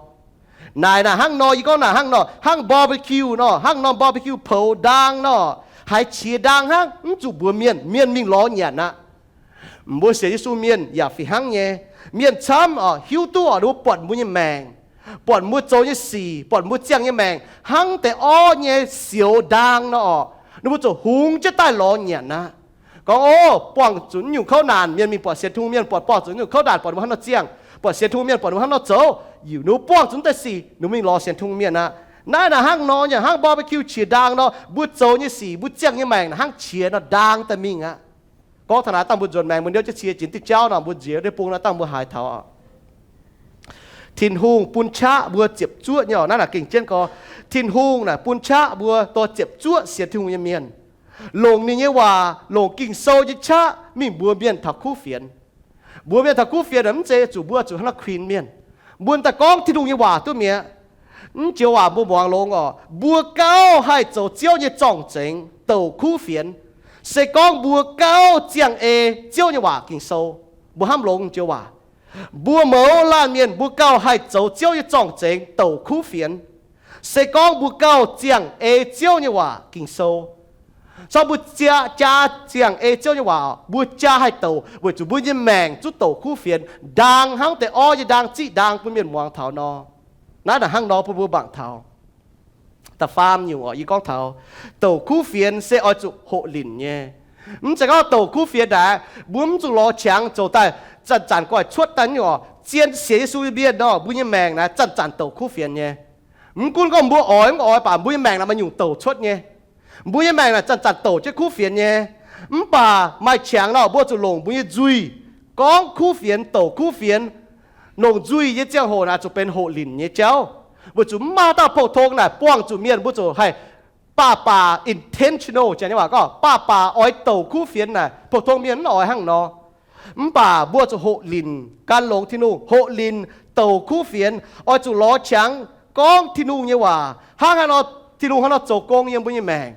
Naaic naaic hnangv nor, yie gorngv naaic hnangv nor, hnangv barbecue nor, hnangv norm barbecue poux ndaang nor, haiz qiex ndaang hnangv, mv zuqc mbuox mienh, mienh mingh lorz nyanc aqv. Mbuo sienx Yesu mienh yaac fih hnangv nyei. Mienh camv oc, hiuv duqv oc, ninh mbuo buatc mbuo nyei maengc, buatc mbuo zoux nyei sic, buatc mbuo ziangh nyei maengc hnangv deix orv nyei sioux ndaang nor oc, ninh mbuo ziouc hungx jienv daaih lorz nyanc aqv. Gorngv, o, buangh zuqc nyungc kouv naanc, mienh mingh buatc sienx Tin-Hungh mienh, buatc buangh zuqc nyungc kouv naanc, buatc ninh mbuo hnangv nor ziangh, buatc sienx Tin-Hungh mienh, buatc ninh mbuo hnangv nor zoux, yie, ninh mbuo buangh zuqc deix sic, ninh mbuo mingh lorz sienx Tin-Hungh mienh aqv. Naaiv naaic hnangv nor nyei, hnangv barbecue qiex ndaang nor, mbuo zoux nyei sic, mbuo ziangh nyei maengc naaic hnangv qiex nor ndaang daaih mingh aqv. Gorngv taux naaiv dangh mbuo nzuonx maengx mbuo niouv jienv cie jiex diuh jauv nor, mbuo nziex deic-bung nor dangh mbuo haiz taux Tin-Hungh bun qaqv mbuo ziepc zuoqv nyei oc. Naaiv naaic gengh jienv gorngv, Tin-Hungh naaic bun qaqv mbuo dorh ziepc zuoqv sienx Tin-Hungh nyei mienh, longc ninh nyei waac, longc Ging-Sou nyei qaqv mingh mbuox mienh taux kuv fienx. Mbuox mienh taux kuv fienx naaic mv zeiz zuqc mbuo zuqc hnangv naaiv kuinx mienh. Mbuo daaih gorngv Tin-Hungh nyei waac duqv mi'aqv. Mv joux waac mbuo muangx longx oc. Mbuo gauh haih zoux Ziouv nyei zorng-zengx douc kuv fienx, se gorngv mbuo gauh ziangh ei Ziouv nyei waac Ging-Sou. Mbuo hnamv longx joux waac. Mbuo mouz laanh mienh mbuo gauh haih zoux Ziouv nyei zorng-zengx douc kuv fienx, se gorngv mbuo gauh ziangh ei Ziouv nyei waac Ging-Sou. Cong mbuo jaa, jaa ziangh ei Ziouv nyei waac, mbuo jaa haih douc weic zuqc mbuo nyei maengc zuqv douc kuv fienx ndaang hnangv deix orv nyei ndaang ziqv ndaang bun mienh muangx taux nor. Naaiv naaic hnangv nor bun mbuo mangc taux. Da'faam nyungc oc, yie gorngv taux douc kuv fienx se oix zuqc hoqc linc nyei. Mv zeiz gorngv douc kuv fienx naaic, mbuo mv zuqc lorz qangx zoux daaih zanc-zanc guaih cuotv daaih nyungc oc. Zien sienx Yesu nyei mienh nor, mbuo nyei maengc naaic zanc-zanc douc kuv fienx nyei. Mv gunv gorngv mbuo oix mv oix baac mbuo nyei maengc naaic maaih nyungc douc cuotv nyei. Mbuo nyei maengc naaic zanc-zanc douc jienv kuv fienx nyei. Mv baac maaih qangx nor, mbuo zuqc longc mbuo nyei nzuih gorngv kuv fienx, douc kuv fienx. Longc nzuih nyei ziangh hoc naaic zuqc benx hoqc linc nyei jauv, weic zuqc mv maaih haaix dauh pou-tong naaic buangh zuqc mienh mbuo zuqc haih baac baac intentional, janx nyei waac gorngv baac baac oix douc kuv fienx naaic, pou-tong mienh mv oix hnangv nor. Mv baac mbuo zuqc hoqc linc, gan longx Tin-Hungh, hoqc linc, douc kuv fienx, oix zuqc lorz qangx gorngv Tin-Hungh nyei waac. Hnangv haaix nor Tin-Hungh hnangv nor zoux gong yiem mbuo nyei maengc?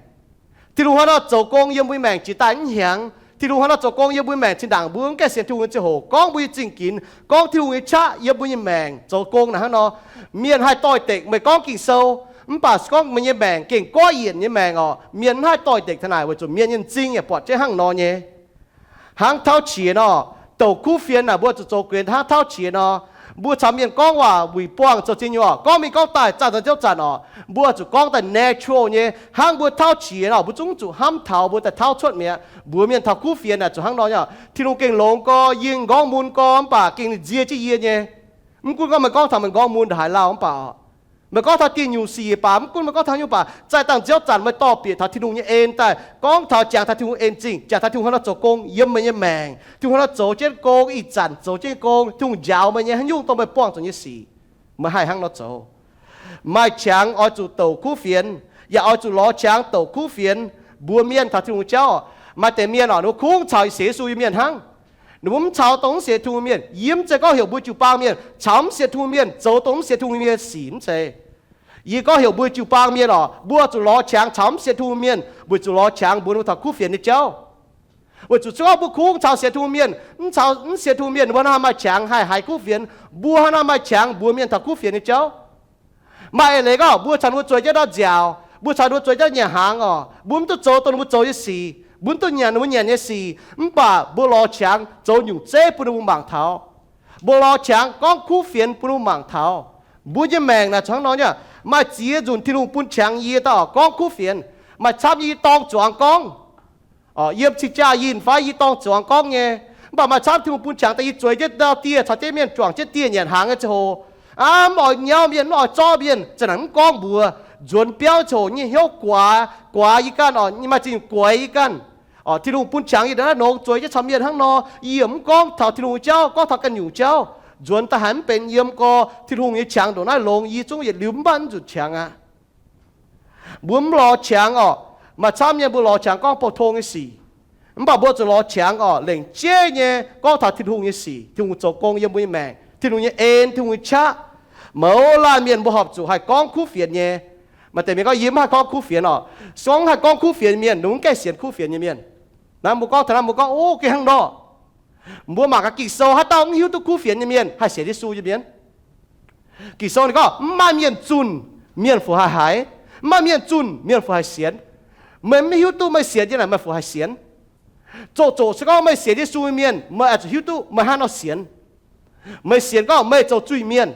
Tin-Hungh hnangv nor zoux gong yiem mbuo nyei maengc jiex daaih mv hnyangx. Tin-Hungh hnangv nor zoux gong yiem mbuo nyei maengc zinh ndaangc mbuo mv gaengh sienx Tin-Hungh nyei ziangh hoc, gorngv mbuo nyei zingh ginx, gorngv Tin-Hungh nyei qaqv yiem mbuo nyei maengc zoux gong naaic hnangv nor, mienh haih doix-dekc meih gorngv Ging-Sou. Mv baac gorngv meih nyei maengc gengh goiv yienc nyei maengc oc, mienh mv haih doix-dekc taux naaic weic zuqc mienh nyei m'zing yaac buatc jienv hnangv nor nyei. Hnangv tauv qiex nor, douc kuv fienx naaic mbuo zuqc zoux guenx hnangv tauv qiex nor. Mbuo caux mienh gorngv waac wuic buangh zoux ziex nyungc oc, gorngv mingh gorngv daaih, zanc-zanc ziouv zanc oc, mbuo zuqc gorngv daaih natural nyei. Hnangv mbuo tauv qiex nor, mbuo zungv zuqc hnamv taux mbuo daaih tauv cuotv mi'aqv. Mbuox mienh taux kuv fienx naaic zuqc hnangv nor nyei oc. Tin-Hungh gengh longx gorx, yie m'nqorngv mun gorx, mv baac gengh nziex jienv yie nyei. Mv gunv gorngv meih gorngv taux meih m'nqorngv mun ndongc haaix lauh mv baac oc, meih gorngv taux dieh nyungc sic baac, mv gunv meih gorngv taux nyungc baac, zaih dangh ziouv zanc meih dorh bieqc taux Tin-Hungh nyei en daaih, gorngv taux jangx taux Tin-Hungh en zingh, jangx taux Tin-Hungh hnangv nor zoux gong yiem meih nyei maengc, Tin-Hungh hnangv nor zoux jienv gong, ih zanc zoux jienv gong, Tin-Hungh njaaux meih nyei haaix nyungc dongh meih buangh zuqc nyei sic, meih haih hnangv nor zoux. Maaih qangx oix zuqc douc kuv fienx, yaac oix zuqc lorz qangx douc kuv fienx mbuox mienh taux Tin-Hungh jauv. Maaih deix mienh oc, ninh mbuo kungx caux sienx Yesu nyei mienh hnangv. Ninh mbuo mv caux dongh mv sienx Tin-Hungh mienh. Yie mv zeiz gorngv heuc mbuo jiu-baang mienh caux mv sienx Tin-Hungh mienh zoux dongh mv sienx Tin-Hungh mienh sic, mv zeiz. Yie gorngv heuc mbuo jiu-baang mienh oc, mbuo zuqc lorz qangx caux mv sienx Tin-Hungh mienh, weic zuqc lorz qangx mbuox ninh mbuo taux kuv fienx nyei jauv. Weic zuqc se gorngv mbuo kungx caux sienx Tin-Hungh mienh, mv caux mv sienx Tin-Hungh mienh, ninh mbuo hnangv haaix maaih qangx haih haiz kuv fienx? Mbuo hnangv nor maaih qangx mbuox mienh taux kuv fienx nyei jauv. Maaih eix leiz gorngv mbuo caux ninh mbuo zueiz jienv ndortv nziaauc, mbuo caux ninh mbuo zueiz jienv nyanc hnaangx oc, mbuo mv duqv zoux dongh ninh mbuo zoux nyei sic, mbuo mv duqv nyanc ninh mbuo nyanc nyei sic, mv baac mbuo lorz qangx zoux nyungc zeiv bun ninh mbuo mangc taux. Mbuo lorz qangx gorngv kuv fienx bun ninh mbuo mangc taux. Mbuo nyei maengc naaic zuqc hnangv nor nyei. Maaih ziex nzunc Tin-Hungh bun qangx yie daaih oc gorngv kuv fienx. Maaih camv yie dorng zuangx gorngv, yiem cing-jaa yinh fai yie dorng zuangx gorngv nyei. Mv baac maaih camv Tin-Hungh bun qangx daaih yie zueiz jienv ndau dieh caux jienv mienh juangc jienv dieh nyanc hnaangx nyei ziangh hoc, aa, mv oix nyauv mienh, mv oix zorqv mienh, za'naaic mv gorngv mbuox. Nzuonx biauv ziangh hoc nyei hnyouv guaax, guaax yie ganh oc, maaih zingh guaix yie ganh. Tin-Hungh bun qangx yie ndongc naaiv longx zueiz jienv caux mienh hnangv nor, yie yaac mv gorngv taux Tin-Hungh nyei jauv, gorngv taux ganh nyungc jauv. Nzuonx daaih haiz mv benx yiem gorx, Tin-Hungh nyei qangx ndongc naaiv longx, yie zungv yietc liuz mv baac mv nzunc qangx aqv. Mbuo mv lorz qangx oc. Maaih camv nyei mbuo lorz qangx gorngv pou-tong nyei sic. Mv baac mbuo zuqc lorz qangx oc, lengc jeiv nyei gorngv taux Tin-Hungh nyei sic, Tin-Hungh zoux gong yiem mbuo nyei maengc, Tin-Hungh nyei en, Tin-Hungh nyei qaqv. Mouz laanh mienh mbuo horpc zuqc haih gorngv kuv fienx nyei. Maaih deix mienh gorngv, yie mv haih gorngv kuv fienx oc. Se gorngv haih gorngv kuv fienx mienh, ninh mv gaengh sienx kuv fienx nyei mienh. Naaiv mbuo gorngv taux naaiv mbuo gorngv, o, gengh hnangv nor. Mbuo mangc gaax Ging-Sou, haaix dauh mv hiuv duqv kuv fienx nyei mienh haih sienx Yesu nyei mienh? Ging-Sou ninh gorngv, mv maaih mienh zunh, mienh fu haih haiz. Mv maaih mienh zunh, mienh fu haih sienx. Meih mv hiuv duqv meih sienx nyei naaic, meih fu haih sienx? Zoqc zoqc se gorngv meih sienx Yesu nyei mienh, meih oix zuqc hiuv duqv meih hnangv nor sienx. Meih sienx gorngv meih zoux zuiz-mienh.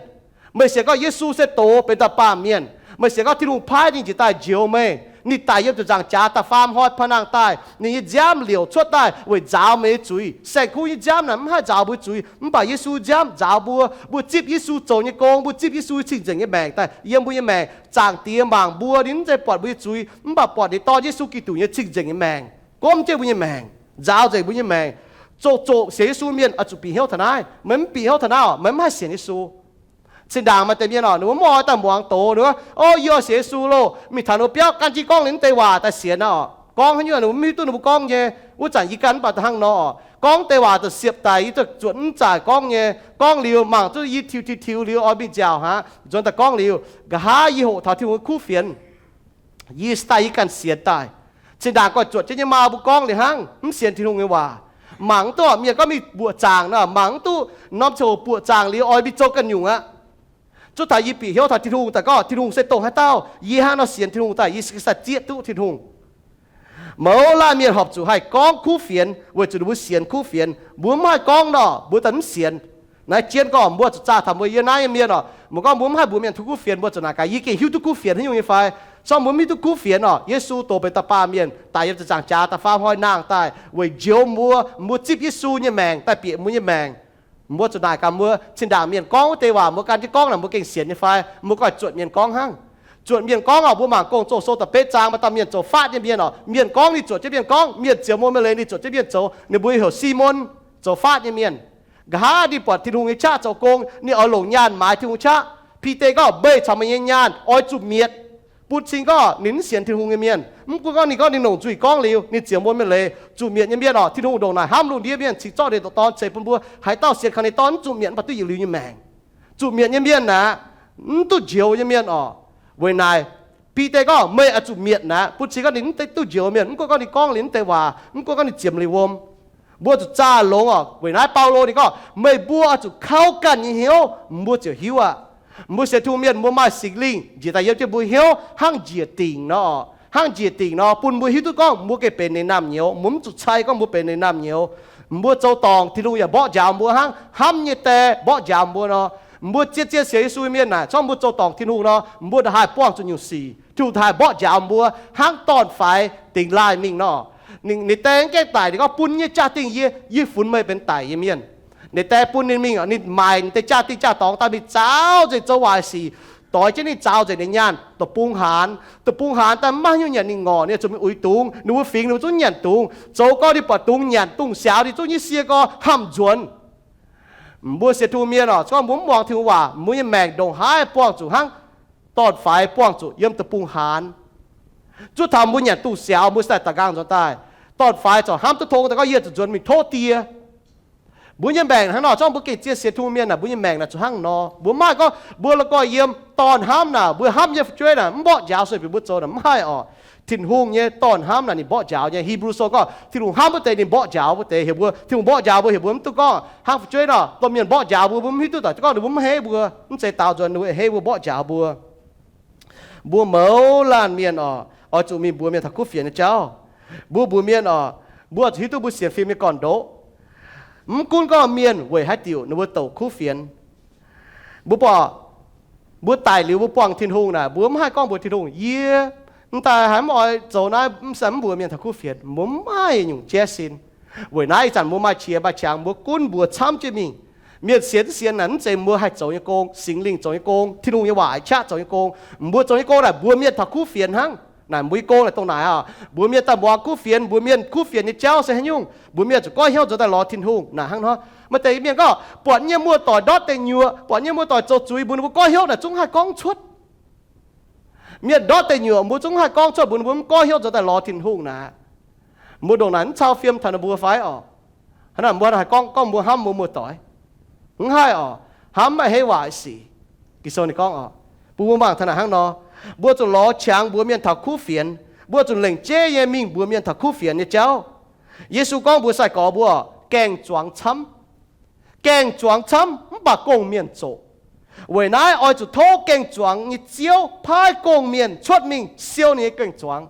Meih sienx gorngv Yesu se doz benx dauh baamh mienh. Meih sienx gorngv Tin-Hungh paaiv ninh njiec daaih njoux meih, Ninh daic yiem ziepc nzaangc jaax da'faam hnoi paa nangh daaih, ninh nyei nziaamv liouc cuotv daaih weic nzaaux meih nyei zuiz. Saeng-Kuv nyei nziaamv naaic mv haih nzaaux mbuo zuiz, mv baac Yesu nziaamv nzaaux mbuo. Mbuo zipv Yesu zoux nyei gong, mbuo zipv Yesu cing-nzengc nyei maengc daaih yiem mbuo nyei maengc. Zaangc Diex mangc mbuo, ninh mv zeiz buatc mbuo nyei zuiz, mv baac buatc ninh Dorn Yesu Giduc nyei cing-nzengc nyei maengc, gomv jienv mbuo nyei maengc, nzaaux nzengc mbuo nyei maengc. Zoqc zoqc sienx Yesu mienh oix zuqc bieqc hnyouv taux naaiv. Meih mv bieqc hnyouv taux naaiv oc, meih mv haih sienx Yesu. Zinh ndaangc maaih deix mienh oc, ninh mbuo mv oix daaih muangx doz, ninh mbuo, O, yie oix sienx Yesu loh, mingh taux ninh mbuo biauv gan jienv gorngv ninh mv deix waac daaih sienx naaiv oc. Gorngv haaix nyungc ninh mbuo mv hiuv duqv ninh mbuo gorngv nyei. Wuov zanc yie ganh mv baac da'hnangv nor oc, gorngv deix waac daaih siepv daic, yie zuotc mv zaaih gorngv nyei. Gorngv liuz mangc zuqc yie tiux tiux tiux liuz oix mingh nziaauc aqv. Nzuonx daaih gorngv liuz, nqa'haav yie hoqc taux Tin-Hungh nyei kuv fienx, yie se daaih yie ganh sienx daaih. Zinh ndaangc goiv zuotc jienv nyei maa mbuo gorngv liuz hnangv, mv sienx Tin-Hungh nyei waac. Mangc mv duqv mienh gorngv mingh buoqc zaangc nor, mangc mv duqv norm ziangh hoc buoqc zaangc liuz oix mingh zoux ganh nyungc aqv. Zuov taux yie bieqc hnyouv taux Tin-Hungh daaih gorngv Tin-Hungh se dongh haaix dauh, yie hnangv nor sienx Tin-Hungh daaih, yie se sai zieqv duqv Tin-Hungh. Mouz laanh mienh horpc zuqc haih gorngv kuv fienx weic zuqc ninh mbuo sienx kuv fienx. Mbuo mv haih gorngv nor, mbuo daaih mv sienx. Naaiv jienv gorngv mbuo zuqc zaah taux mbuo yiem naaiv nyei mienh oc, mbuo gorngv mbuo mv haih mbuox mienh taux kuv fienx, mbuo zuqc naaic gaax, yie gengh hiuv duqv kuv fienx haaix nyungc nyei fai? Corc mbuo mv hiuv duqv kuv fienx oc. Yesu doqc benx da'baamh mienh, daic yiem ziepc nzaangc jaax da'faam hnoi nangh daaih weic njoux mbuo, mbuo zipv Yesu nyei maengc daaih bieqc mbuo nyei maengc. Mbuo zuqc naaic gaax mbuo zinh ndaangc mienh gorngv wuov deix waac mbuo gan jienv gorngv naaic mbuo gengh sienx nyei fai? Mbuo goiv zuotc mienh gorngv hnangv. Zuotc mienh gorngv oc, mbuo mangc Gong-Zoh sou da'betv zaang maaih dauh mienh zoux faatv nyei mienh oc. Mienh gorngv ninh zuotc jienv mienh gorngv, mienh ziouc muoz-mienh leiz ninh zuotc jienv mienh zoux. Ninh mbuo heuc Simon, zoux faatv nyei mienh. Nqa'haav ninh buatc Tin-Hungh nyei qaqv zoux gong, ninh oix longc nyaanh maaiz Tin-Hungh qaqv. Bide gorngv, Meih caux meih nyei nyaanh oix zuqc mietc. Bun cing gorngv ninh mv sienx Tin-Hungh nyei mienh. Mv gunv gorngv ninh gorngv ninh longc nzuih gorngv liuz, ninh ziouc muoz-mienh leiz. Zuqc mietc nyei mienh oc, Tin-Hungh ndongc naaic hnamv lungh ndiev mienh cingx zorqv ninh nyei Dorn ceix bun mbuo. Haaix dauh sienx kaux ninh Dorn mv zuqc mietc mv baac duqv yietc liuz nyei maengc. Zuqc mietc nyei mienh naaic, mv duqv njoux nyei mienh oc. Weic naaic, Bide gorngv, Meih oix zuqc mietc naaic. Bun cing gorngv ninh mv duqv njoux mienh, mv gunv gorngv ninh gorngv liuz mv deix waac, mv gunv gorngv ninh ziemx liuz wuom. Mbuo zuqc zaah longx oc. Weic naaiv Baulo ninh gorngv, Meih mbuo oix zuqc kaux ganh nyei hnyouv, mbuo ziouc hiuv aqv. Mbuo sienx Tin-Hungh mienh, mbuo maaih Singx Lingh njiec daaih yiem jienv mbuo hnyouv hnangv njiec dingc nor, hnangv njiec dingc nor bun mbuo hiuv duqv gorngv mbuo gengh benx ninh naamh nyouz. Mbuo mv zuqc cai gorngv mbuo benx ninh naamh nyouz. Mbuo zoux dorngc, Tin-Hungh yaac mborqv njaaux mbuo hnangv hnamv nyei die mborqv njaaux mbuo nor. Mbuo zien-zien sienx Yesu mienh naaic, corc mbuo zoux dorngc Tin-Hungh nor, mbuo ndongc haaix buangh zuqc nyungc sic, Tin-Hungh ndongc haaix mborqv njaaux mbuo hnangv dorn-faix dingx laaih mingh nor. Ninh, ninh die mv gaengh daic, ninh gorngv, Bun nyei jaa-dingh yie, yie funx meih benx daic nyei mienh. Ninh die bun ninh mingh, ninh maaic ninh deix jaa-dingh jaa-dorngx daaih mingh zaaux nzengc zoux waaic sic, doix jienv ninh zaaux nzengc ninh nyaanh, deic-bung haanz. Deic-bung haanz daaih mv maaih haaix nyungc nyanc, ninh ngorc, ninh zuqc mingh uix dungz. Ninh mbuo fingx ninh mbuo zungv nyanc dungz. Zoux gorngv ninh buatc dungz nyanc, dungz siaaux, ninh zungv nyei sie gorx hnamv nzuonx. Mbuo sienx Tin-Hungh mienh oc, gorngv mbuo mv muangx Tin-Hungh waac, mbuo nyei maengc ndongc haaix buangh zuqc hnangv dorn-faix buangh zuqc yiem deic-bung haanz. Zuov taux mbuo nyanc dungz siaaux, mbuo se daaih da'nqaang nzuonx daaih. Dorn-faix corc hnamv duqv tong daaih gorngv, Yie zuqc nzuonx mingh tov die. Mbuo nyei maengc hnangv nor, zorqv mbuo gengh zien sienx Tin-Hungh mienh naaic, mbuo nyei maengc naaic zuqc hnangv nor. Mbuo mv haih gorngv mbuo la'guaih yiem dorn hnamv naaic, mbuo hnamv nyei fu'jueiv naaic mv mborqv njaaux sueih bieqc mbuo zoux naaic, mv haih oc. Tin-Hungh nyei dorn hnamv naaic ninh mborqv njaaux nyei. Hipv^lu Sou gorngv Tin-Hungh hnamv wuov deix ninh mborqv njaaux wuov deix. Heuc mbuo, Tin-Hungh mborqv njaaux mbuo, heuc mbuo mv duqv gorngv hnangv fu'jueiv nor, domh mienh mborqv njaaux mbuo, mbuo mv hiuv duqv daaih gorngv ninh mbuo mv heiv mbuo, mv zeiz daaux nzuonx ninh mbuo heiv mbuo mborqv njaaux mbuo. Mbuo mouz laanh mienh oc, oix zuqc mingh mbuox mienh taux kuv fienx nyei jauv. Mbuo mbuox mienh oc, mbuo zuqc hiuv duqv mbuo sienx fim nyei gorn-ndoqv. Mv gunv gorngv mienh weic haaix diuc ninh mbuo douc kuv fienx, mbuo buatc mbuo daic liuz mbuo buangh Tin-Hungh naaic, mbuo mv haih gorngv mbuox Tin-Hungh, Yie m'daaih haiz mv oix zoux naaiv, mv sai mv mbuox mienh taux kuv fienx. Mbuo mv maaih nyungc jaiv sin. Weic naaiv ih zanc mbuo maaih qiex maaih qangx, mbuo gunv mbuox camv jienv mingh. Mienh sienx mv sienx naaic mv zeiz mbuo haih zoux nyei gong, Singx Lingh zoux nyei gong, Tin-Hungh nyei waac qaqv zoux nyei gong. Mbuo zoux nyei gong naaic mbuox mienh taux kuv fienx hnangv. Naaic mbuo nyei gong naaic dongh naaic oc, mbuox mienh daaih muangx kuv fienx, mbuox mienh kuv fienx nyei jauv se haaix nyungc, mbuox mienh zuqc goiv hnyouv nzuonx daaih lorz Tin-Hungh naaic hnangv nor. Maaih deix mienh gorngv buatc nyei muoz-doic ndortv deic nyuoqc, buatc nyei muoz-doic zoux zuiz, mbuox ninh mbuo goiv hnyouv naaic zungv haih gorngv cuotv. Mienh ndortv deic nyuoqc mbuo zungv haih gorngv cuotv mbuox ninh mbuo mv goiv hnyouv nzuonx daaih lorz Tin-Hungh naaic. Mbuo ndongc naaic mv cau fiem taux ninh mbuo fai oc? Hnangv naaic mbuo haih gorngv, gorngv mbuo hnamv mbuo muoz-doic? Mv haih oc. Hnamv maiv heiv waac sic. Ging-Sou ninh gorngv oc, bun mbuo mangc taux naaic hnangv nor, mbuo zuqc lorz qangx mbuox mienh taux kuv fienx. Mbuo zuqc lengc jeiv nyei mingh mbuox mienh taux kuv fienx nyei jauv. Yesu gorngv mbuox sai-gorx mbuo, gaeng-zuangx camv. Gaeng-zuangx camv mv baac gong-mienh zoqc. Weic naaiv oix zuqc tov gaeng-zuangx nyei Ziouv paaiv gong-mienh cuotv mingh siou ninh nyei gaeng-zuangx.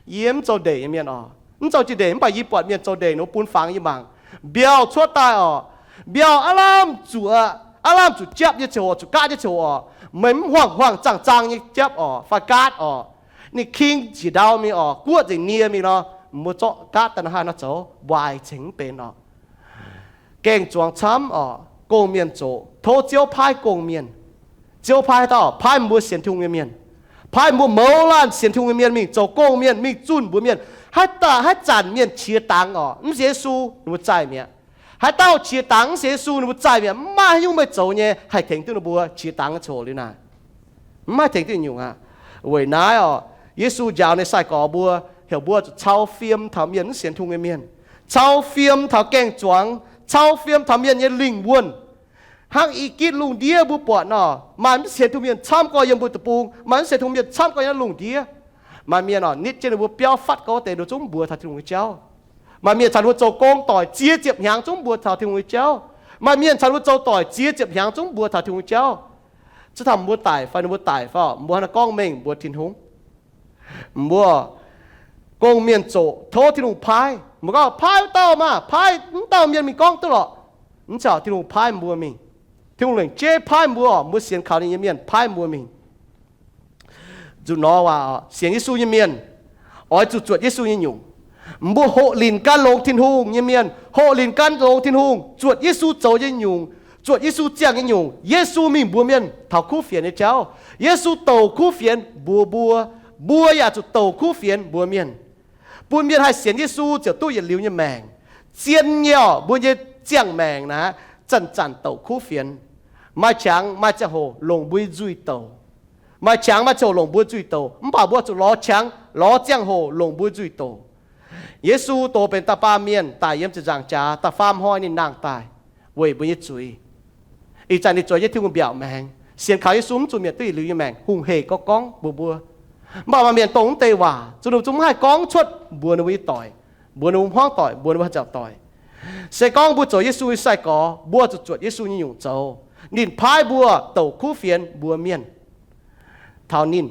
Yie mv zoux ndeic nyei mienh oc. Mv zoux jiex ndeic mv baac yie buatc mienh zoux ndeic nor bun fangx yie mangc. Mbiauh cuotv daaih oc, mbiauh aav lamh zuqc, aav lamh zuqc japv nyei ziangh hoc, zuqc gaatv nyei ziangh hoc oc, meih mv huaang-huaang zaang-zaang nyei japv oc fai gaatv oc. Ninh king njiec ndau mingh orqc, guoqv nzengc nie mingh nor, mbuo zorqv gaatv daaih nor haih nor zoux, waaic cengx mv benx orqc. Gaeng-zuangx camv orqc, gong-mienh zoqc, tov Ziouv paaiv gong-mienh. Ziouv paaiv haaix dauh? Paaiv mbuo sienx Tin-Hungh nyei mienh. Paaiv mbuo mouz laanh sienx Tin-Hungh nyei mienh mingh zoux gong-mienh, mingh zunh mbuox mienh. Haaix dauh, haaix zanc mienh qiex dangx orqc, mv sienx Yesu, ninh mbuo zaih mi'aqv. Haaix dauh qiex dangx mv sienx Yesu, ninh mbuo zaih mi'aqv. Mv maaih haaix nyungc meih zoux nyei haih tengx duqv ninh mbuo qiex dangx nyei coc liuz naaic. Mv maaih tengx duqv nyungc aqv. Weic naaiv orqc, Yesu njaaux ninh nyei sai-gorx mbuo, heuc mbuo zuqc cau fiem taux mienh mv sienx Tin-Hungh nyei mienh, cau fiem taux gaeng-zuangx, cau fiem taux mienh nyei lingh wuonh. Hnangv i gitv lungh ndiev mbuo buatc nor, maaih mv sienx Tin-Hungh mienh camv gorx yiem mbuo deic-bung, maaih mv sienx Tin-Hungh mienh camv gorx yiem naaiv lungh ndiev. Maaih mienh orqc, nitv jienv ninh mbuo biauv fatv gouv deix, ninh zungv mbuox taux Tin-Hungh nyei jauv. Maaih mienh caux ninh mbuo zoux gong doic ziex ziepc hnyangx zungv mbuox taux Tin-Hungh nyei jauv. Maaih mienh caux ninh mbuo zoux doic ziex ziepc hnyangx zungv mbuox taux Tin-Hungh nyei jauv. Zuov taux mbuo daic fai ninh mbuo daic fai, mbuo hnangv naaiv gorngv mengh mbuox Tin-Hungh. Mbuo gong-mienh zoqc, tov Tin-Hungh paaiv. Mbuo gorngv, paaiv wuov dauh maah, paaiv wuov dauh mienh mingh gorngv duqv lorqc. Mv zeiz, Tin-Hungh paaiv mbuo mingh. Tin-Hungh lengc jeiv paaiv mbuo orqc, mbuo sienx kaux ninh nyei mienh paaiv mbuo mingh. Zuqc nor waac, sienx Yesu nyei mienh oix zuqc zuotc Yesu nyei nyungc. Mbuo hoqc linc gan longx Tin-Hungh nyei mienh, hoqc linc gan longx Tin-Hungh, zuotc Yesu zoux nyei nyungc, zuotc Yesu ziangh nyei nyungc. Yesu mingh mbuox mienh taux kuv fienx nyei jauv. Yesu douc kuv fienx mbuox mbuo. Mbuo yaac zuqc douc kuv fienx mbuox mienh, bun mienh haih sienx Yesu ziouc duqv yietc liuz nyei maengc. Zien nyei orqc, mbuo nyei ziangh maengc naaiv zanc-zanc douc kuv fienx. Maaih qangx maaih ziangh hoc longc mbuo nzuih douc. Maaih qangx maaih ziangh hoc longc mbuo nzuih douc, mv baac mbuo zuqc lorz qangx lorz ziangh hoc longc mbuo nzuih douc. Yesu doz benx da'faam mienh daic yiem ziepc nzaangc jaax, da'faam hnoi ninh nangh daaih weic mbuo nyei zuiz. Ih zanc ninh zueiz jienv Tin-Hungh mbiaauc maengx. Sienx kaux Yesu mv zuqc mietc duqv yietc liuz nyei maengc. Hungh hec gorngv gorngv mbuox mbuo. Mv baac maaih mienh dongh mv deix waac, zuqc ninh zungv mv haih gorngv cuotv mbuox ninh mbuo nyei doic, mbuox ninh mbuo hmuangv doic, mbuox ninh mbuo haaix zanc doic. Se gorngv mbuo zoux Yesu nyei sai-gorx, mbuo zuqc zuotc Yesu nyei nyungc zoux. Ninh paaiv mbuo douc kuv fienx mbuox mienh taux ninh.